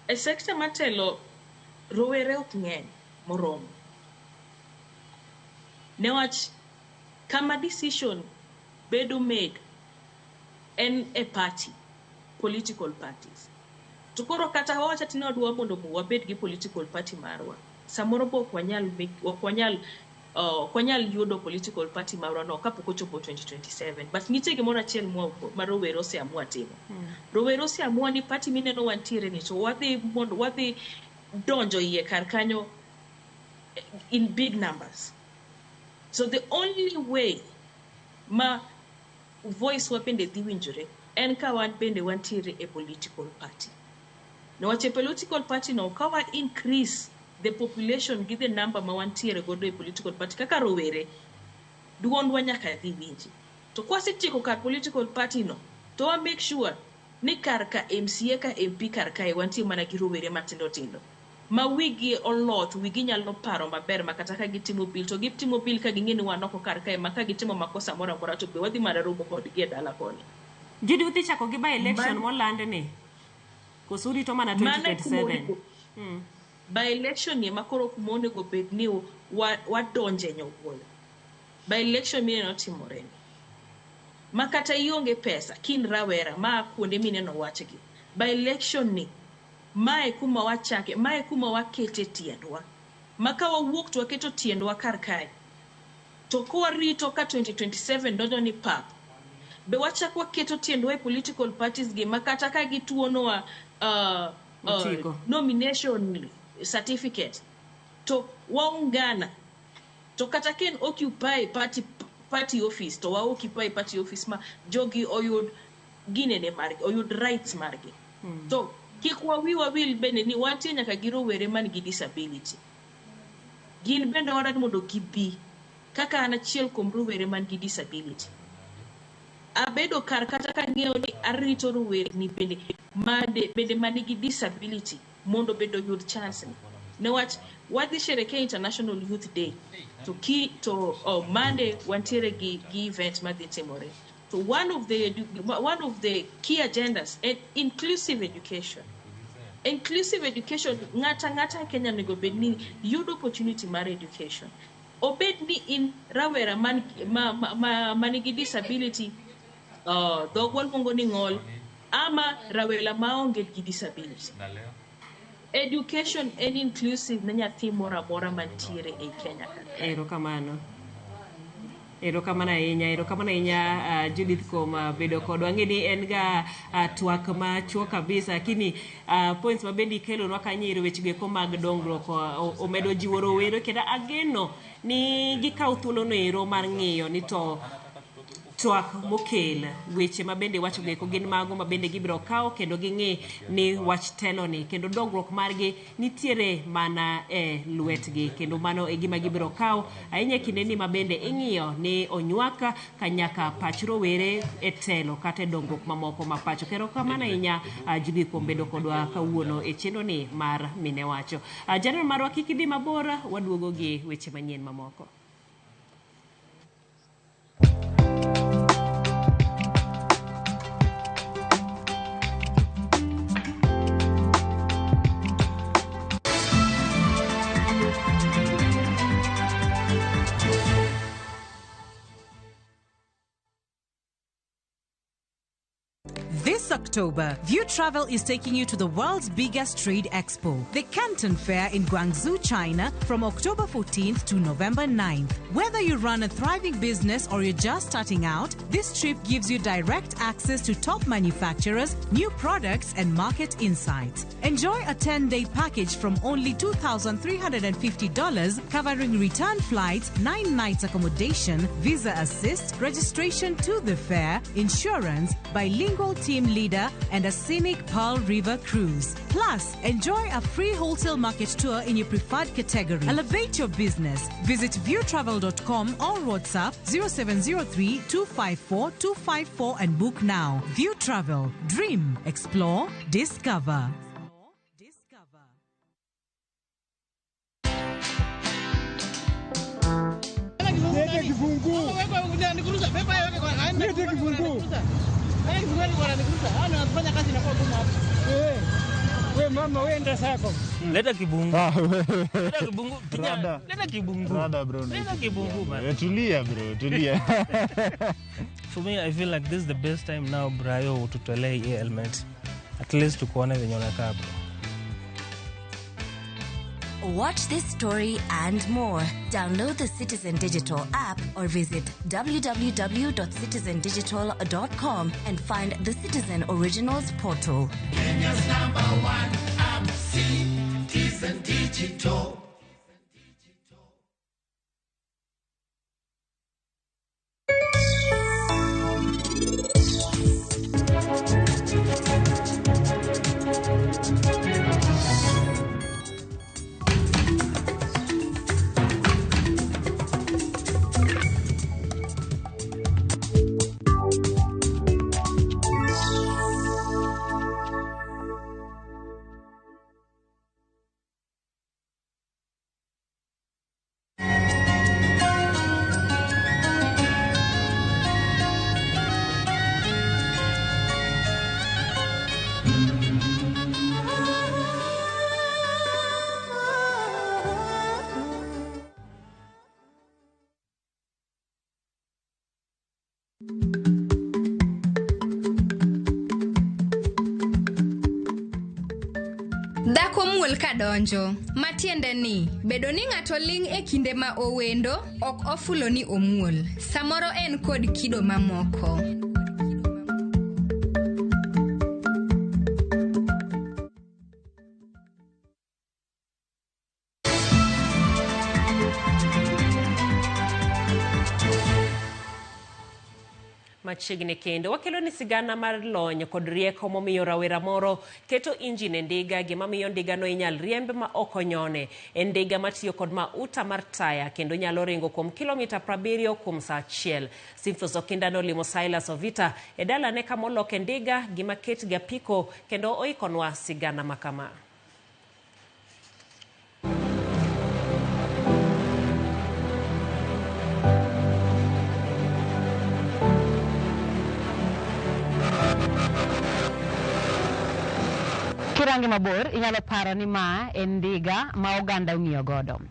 E sekta mar telo rowere ok ng'eny moromo. Newach kama decision bedo made en e party, political parties. To koro kata wawacho ni wadwa mondo wabed gi political party marwa, samoro be ok wanyal yudo political party marwa no kapok ochopo 2027. But nitie gimoro achiel ma rowere oseamua timo. Rowere oseamua ni party mineno wantiere ni to wadhi mondo wadhi donjo iye kar kanyo in big numbers. So the only way ma voice wa bende dhi winjore en ka wan bende wantiere e political party. Niwach e political party no, ka wa increase the population gi the number ma wantiere godo e political party kaka rowere, duondwa nyaka dhi winji. To kwasetieko kar political party no, to wa make sure ni kar ka MCA ka MP kar kae wantie mana gi rowere matindo tindo ma wigi oloth, wigi nyalo paro maber, ma kata ka gitimo bill to gitimo bill ka ging'e ni wan oko kar kae, ma ka gitimo makosa moro amora to be wadhi mana romo kodgi e dala koni. Judy, udhi chako gi by election moland ni koso urito mana Mano e kuma 2027? By election ni ema koro kuma onego bed ni wadonje nyowuoyo. By election mineno timore ni ma kata ionge pesa kin rawera ma kuonde mineno wachgi, by election ni mae kuma wachake, mae kuma wakete tiendwa, ma ka wawuok to waketo tiendwa kar kae, to kwarito ka 2027 donjo ni pap, be wachak waketo tiendwa e political parties gi, ma kata ka gituonowa Otiko. Nomination certificate to waungana, to kata ka en occupy party office to wa occupy party office ma jogi oyud ginene margi, oyud rights margi. To kik wawiwa wil bende ni wantie nyaka gi rowere man gi disability. Gin bende wadwaro mondo gibi. Kaka an achiel kuom rowere man gi disability, abedo kar kata kang'eyo ni arito rowerni bende made, bende manigi disability mondo bende oyud chance ni. Newach wadhi sherekea International Youth Day to ki to, oh, Monday wantiere gi event madhi timore, to one of the key agendas en inclusive education. Inclusive education, ng'ata ng'ata e Kenya onego bed ni yudo opportunity mar education, obed ni in rawera man, ma manigi disability, dhogwa luongo ni ng'ol, ama rawera maonge gi disability. Education en inclusive ne nyathi moro amora mantiere ei Kenya ka. Erokamano, erokamano ahinya, erokamano ahinya, Judith, kuom bedo kodwa. Ang'e ni en ga twak machuok kabisa, lakini points ma bende ikelonwa kanyo ero, weche go eko mag dongruok, omedo jiwo rowere, kendo ageno ni gikaw thuolono ero mar ng'iyo ni to twak mokel, weche ma bende wacho go eko gin mago ma bende gibiro kawo kendo ging'i ni wach telo ni kendo dongruok margi nitiere mana e lwetgi, kendo mano e gima gibiro kawo ahinya e kindeni ma bende ing'iyo ni onywak kanyaka pach rowere e telo kata e dongruok mamoko ma pacho. Kendo kamano ahinya, Judith, kuom bedo kodwa kawuono e chenro ni mar Mine Wacho. Janeno marwa, kik idhi mabor, waduogo gi weche manyien mamoko. This October, View Travel is taking you to the world's biggest trade expo, the Canton Fair in Guangzhou, China, from October 14th to November 9th. Whether you run a thriving business or you're just starting out, this trip gives you direct access to top manufacturers, new products, and market insights. Enjoy a 10 day package from only $2,350, covering return flights, 9 nights accommodation, visa assist, registration to the fair, insurance, bilingual team leader, and a scenic Pearl River cruise. Plus, enjoy a free wholesale market tour in your preferred category. Elevate your business. Visit viewtravel.com or WhatsApp 0703 254 254 and book now. View Travel. Dream, explore, discover. Lete kifunguu. Lete kifunguu. Eh, we mama, wenda sako. Leta kibungu. Leta kibungu. Kijana, Rada. leta kibungu. Rada bro. Leta kibungu man. Eh, tulia bro, tulia. For me, I feel like this is the best time now, Brayo, ututolee hii helmet. At least tukuone venye unakaa bro. Watch this story and more. Download the Citizen Digital app or visit www.citizendigital.com and find the Citizen Originals portal. Kenya's number one app, Citizen Digital. Dhako muol kadonjo, matiende ni bedo ni ng'ato ling' e kinde ma owendo ok ofulo ni omuol. Samoro en kod kido mamoko. Machiegni kendo wakelo ni sigana mar lony kod rieko momiyo rawera moro keto injin e ndiga, gima miyo ndigano inyal riemb ma ok onyone. En ndiga matiyo kod mauta mar taya kendo nyalo ringo kuom kilomita 70 kuom saa achiel. Simfos Okinda nolimo Silas Ovita e dalane kamoloke ndiga gima ket gi apiko kendo oikonwa sigana makama. Kirange mabor inyalo paro ni ma en ndiga ma oganda ong'iyo godo.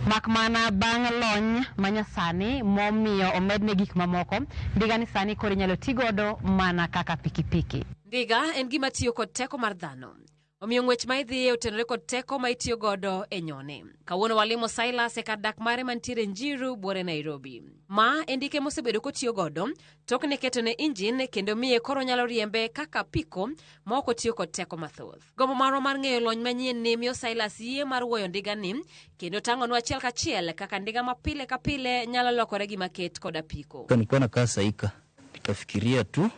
Mak mana bang' lony manyasani momiyo omedne gik mamoko, ndiga ni sani koro inyalo ti godo mana kaka pikipiki. Ndiga en gima tiyo kod teko mar dhano. Omiyo ng'wech ma idhiye otenore kod teko ma itiyo godo e nyone. Kawuono walimo Silas e kar dak mare mantiere Njiru, buore Nairobi. Ma en ndike mosebedo kotiyo godo tok ne ketone injin kendo miye koro nyalo riembe kaka apiko ma ok otiyo kod teko mathoth. Gombo marwa mar ng'eyo lony manyien ni miyo Silas yie mar wuoyo ndiga ni kendo tang'onwa achiel kachiel kaka ndiga ma pile ka pile nyalo lokore gima ket kod apiko. Nilikuwa nakaa Saika, nikafikiria tu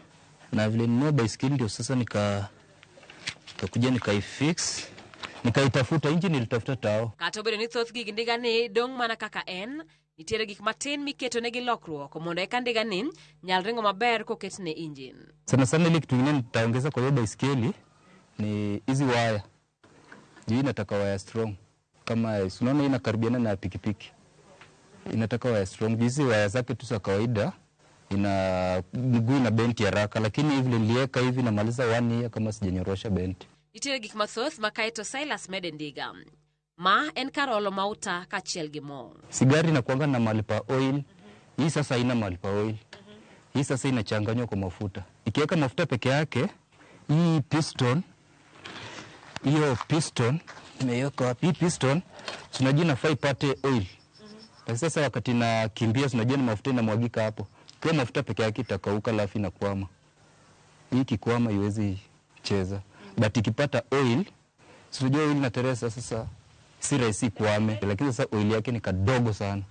na vile ninunua baiskeli ndio sasa nikakuja nikaifix, nikaitafuta injini, nilitafuta tao. Kata obedo ni thoth gig ndiga ni dong' mana kaka en, nitiere gik matin miketo negi lokruok mondo eka ndiga ni nyal ringo maber koketne injin. Sana sana ile kitu kingine nitaongeza kwa hiyo baiskeli ni hizi waya. Juu inataka waya strong. Kama unaona inakaribiana na pikipiki. Inataka waya strong. Hizi waya zake tu za kawaida ina mguu ina benti haraka, lakini hivi niliweka hivi namaliza 1 year kama sijanyorosha benti. Nitiere gik mathoth ma kaeto Silas mede ndiga. Ma en kar olo mauta kaachiel gi mo. Sigari inakuanga na mahali pa oil. Hii sasa haina mahali pa oil. Hii sasa inachanganywa kwa mafuta. Ikiweka mafuta peke yake, hii piston, hiyo piston nimeiweka wapi? Hii piston tunajua inafaa ipate oil. Na sasa wakati nakimbia tunajua ni mafuta inamwagika hapo. Kwa mafuta peke yake itakauka alafu inakwama. Hii ikikwama haiwezi cheza. But ikipata oil, tunajua oil inateresa sasa si rahisi kuame, lakini sasa oil yake ni kadogo sana.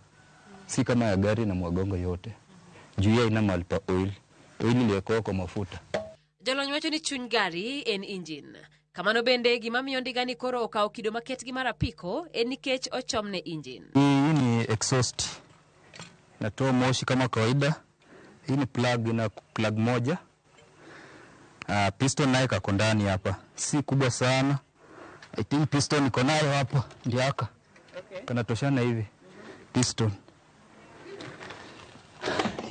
Si kama ya gari na mwagongo yote. Juu ya ina mahali pa oil. Oil iliwekwa kwa mafuta. Jolony wacho ni chuny gari en injin. Kamano bende gima miyo ndiga ni koro okawo kido maket gi mar apiko en nikech ochomne injin. Hii ni exhaust. Natoa moshi kama kawaida. Hii ni plug, ina plug moja. Piston nayo kako ndani hapa. Si kubwa sana. I think piston iko nayo hapa, ndio haka. Okay. Kanatoshana hivi. Piston.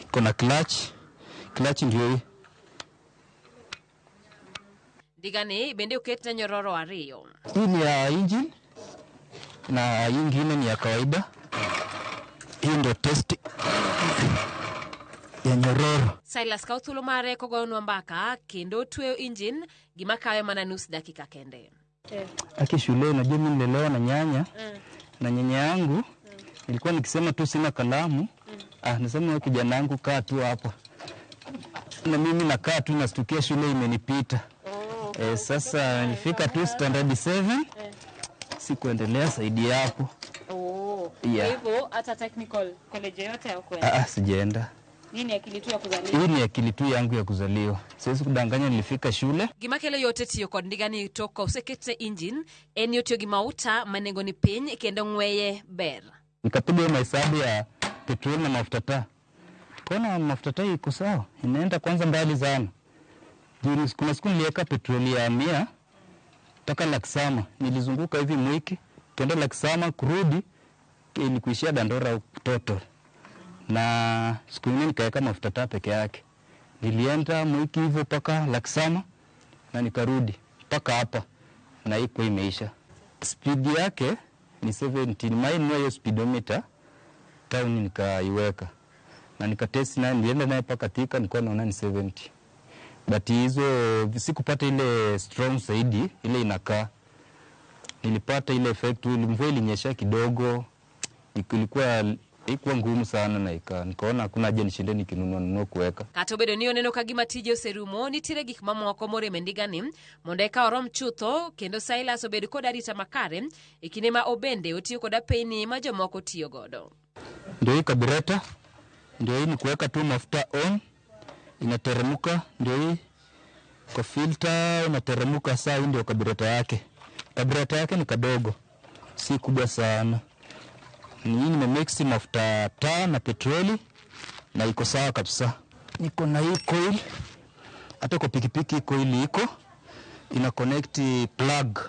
Iko na clutch. Clutch ndio hii. Ndiga ni bende oketne nyororo ariyo. Hii ni ya engine na hii nyingine ni ya kawaida. Hii ndio test ya nyororo. Silas kawo thuolo mare kogonwa mbaka kendo tweyo injin gima kawe mana nus dakika kende. Aki shule unajua mimi nilelewa na nyanya. Na nyanya yangu nilikuwa nikisema tu sina kalamu. Nasema wewe kijana wangu kaa tu hapa. Na mimi nakaa tu nastukia shule imenipita. Sasa nilifika tu standard 7. Sikuendelea zaidi hapo. Yeah. Hivyo hata technical college yote hukuenda? Sijaenda. Hii ni akili tu ya kuzaliwa. Hii ni akili tu yangu ya kuzaliwa. Siwezi kudanganya nilifika shule. Gima kelo yote tiyo kod ndiga ni tok koseketne injin en ni otiyo gi mauta ma nengo ni piny kendo ng'weye ber. Nikapiga mahesabu ya petroli na mafuta taa. Kona mafuta taa iko sawa, inaenda kwanza mbali sana. Juu kuna siku niliweka petroli ya 100 toka Laksama, nilizunguka hivi mwiki, kenda Laksama kurudi ilikuishia Dandora total. Na siku nyingine nikaweka mafuta taa peke yake. Nilienda mwiki hivyo mpaka Laksama na nikarudi mpaka hapa na iko imeisha. Speed yake ni 17. Mine hiyo speedometer town nikaiweka. Na nikatest naye, nilienda naye mpaka Thika, nilikuwa naona ni 70. But hizo sikupata ile strong zaidi, ile inakaa. Nilipata ile effect, mvua ilinyesha kidogo, ilikuwa ngumu sana na nikaona hakuna haja nishinde nikinunua nunua kuweka. Kata obedo ni oneno ka gima tije oserumo, nitiere gik mamoko morem e ndigani mondo eka orom chutho kendo Silas obed kod arita makare e kinde ma obende otiyo kod apeyni ma jomoko tiyo godo. Ndio hii kabureta, ndio hii ni kuweka tu mafuta on, inateremka, ndio hii kwa filter inateremka. Saa hii ndio kabureta yake. Kabureta yake ni kadogo, si kubwa sana. Ni hii nimemix mafuta taa na petroli na iko sawa kabisa. Niko na hii coil, hata kwa pikipiki coil iko ina connect plug.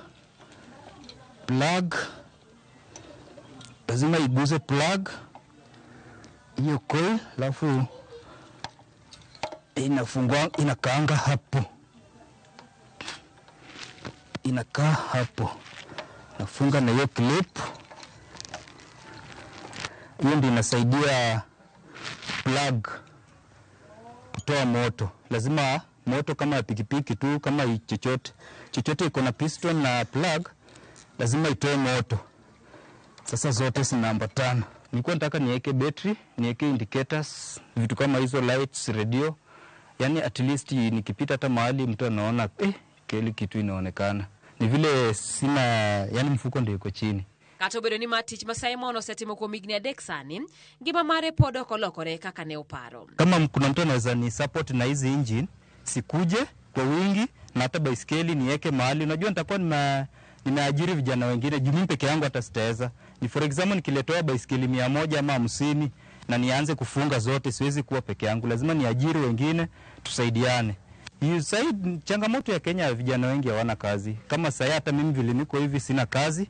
Plug lazima iguze plug hiyo coil, alafu inafungua, inakaanga hapo, inakaa hapo. Nafunga na hiyo clip. Hiyo ndio inasaidia plug kutoa moto. Lazima moto kama ya pikipiki tu, kama chochote chochote iko na piston na plug, lazima itoe moto. Sasa zote zinaambatana. Nilikuwa nataka niweke battery, niweke indicators, vitu kama hizo, lights, radio. Yani at least nikipita hata mahali mtu anaona kile kitu inaonekana. Ni vile sina, yani mfuko ndio iko chini. Kata obedo ni ma tich ma Simon osetimo kuom higni 3 sani, ngima mare pod ok olokore kaka ne oparo. Kama kuna mtu anaweza ni support na hizi engine, sikuje kwa wingi na hata baiskeli niweke mahali. Unajua nitakuwa nimeajiri vijana wengine, juu mimi peke yangu hata sitaweza. Ni for example nikiletewa baiskeli 100 ama 50 na nianze kufunga zote, siwezi kuwa peke yangu, lazima niajiri wengine tusaidiane. Hiyo changamoto ya Kenya, vijana wengi hawana kazi. Kama sasa hata mimi vile niko hivi sina kazi.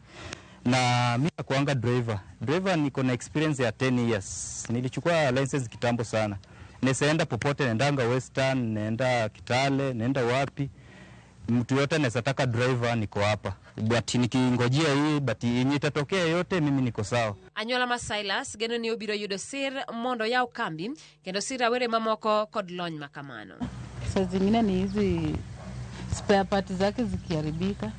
Na mimi nakuanga driver. Driver niko na experience ya 10 years. Nilichukua license kitambo sana. Nisaenda popote, naendanga Western, naenda Kitale, naenda wapi. Mtu yote anaweza taka driver, niko hapa. But nikingojea hii, but yenye itatokea yote mimi niko sawa. Anyuola ma Silas geno ni obiro yudo sir mondo yaw kambi kendo sir rawere mamoko kod lony makamano. Saa zingine ni hizi spare parts zake zikiharibika.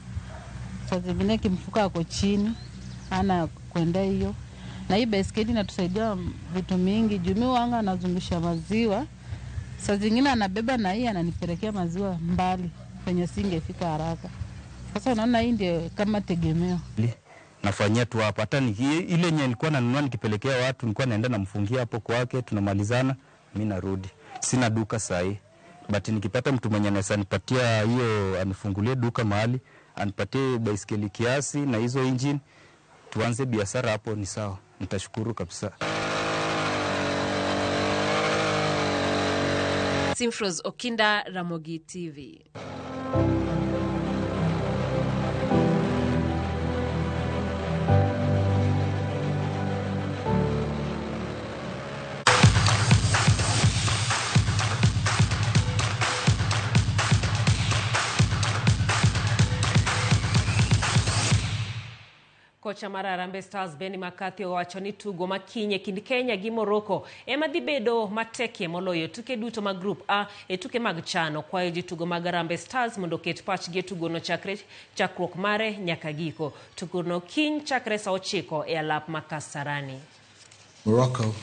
Saa zingine kimfuka ako chini, ana kwenda hiyo. Na hii baiskeli inatusaidia vitu mingi. Juu mimi wanga anazungusha maziwa. Saa zingine anabeba na hii ananipelekea maziwa mbali penye singefika haraka. Sasa unaona hii ndio kama tegemeo. Nafanyia tu hapa. Hata ile yenye nilikuwa nanunua nikipelekea watu, nilikuwa naenda namfungia hapo kwake, tunamalizana, mimi narudi. Sina duka saa hii. But nikipata mtu mwenye anaweza nipatia hiyo, anifungulie duka mahali, anipatie baiskeli kiasi na hizo engine, tuanze biashara hapo, ni sawa. Nitashukuru kabisa. Simfros Okinda, Ramogi TV. Kocha mar Harambee Stars Benni McCarthy owacho ni tugo ma kiny e kind Kenya gi Morocco ema dhi bedo matekie moloyo tuke duto mag Group A e tuke mag chano. Kwayo jotugo mag Harambee Stars mondo oket pachgi e tugono chakre chakruok mare nyaka giko. Tugono kiny chakre saa 9 e alap ma Kasarani. Morocco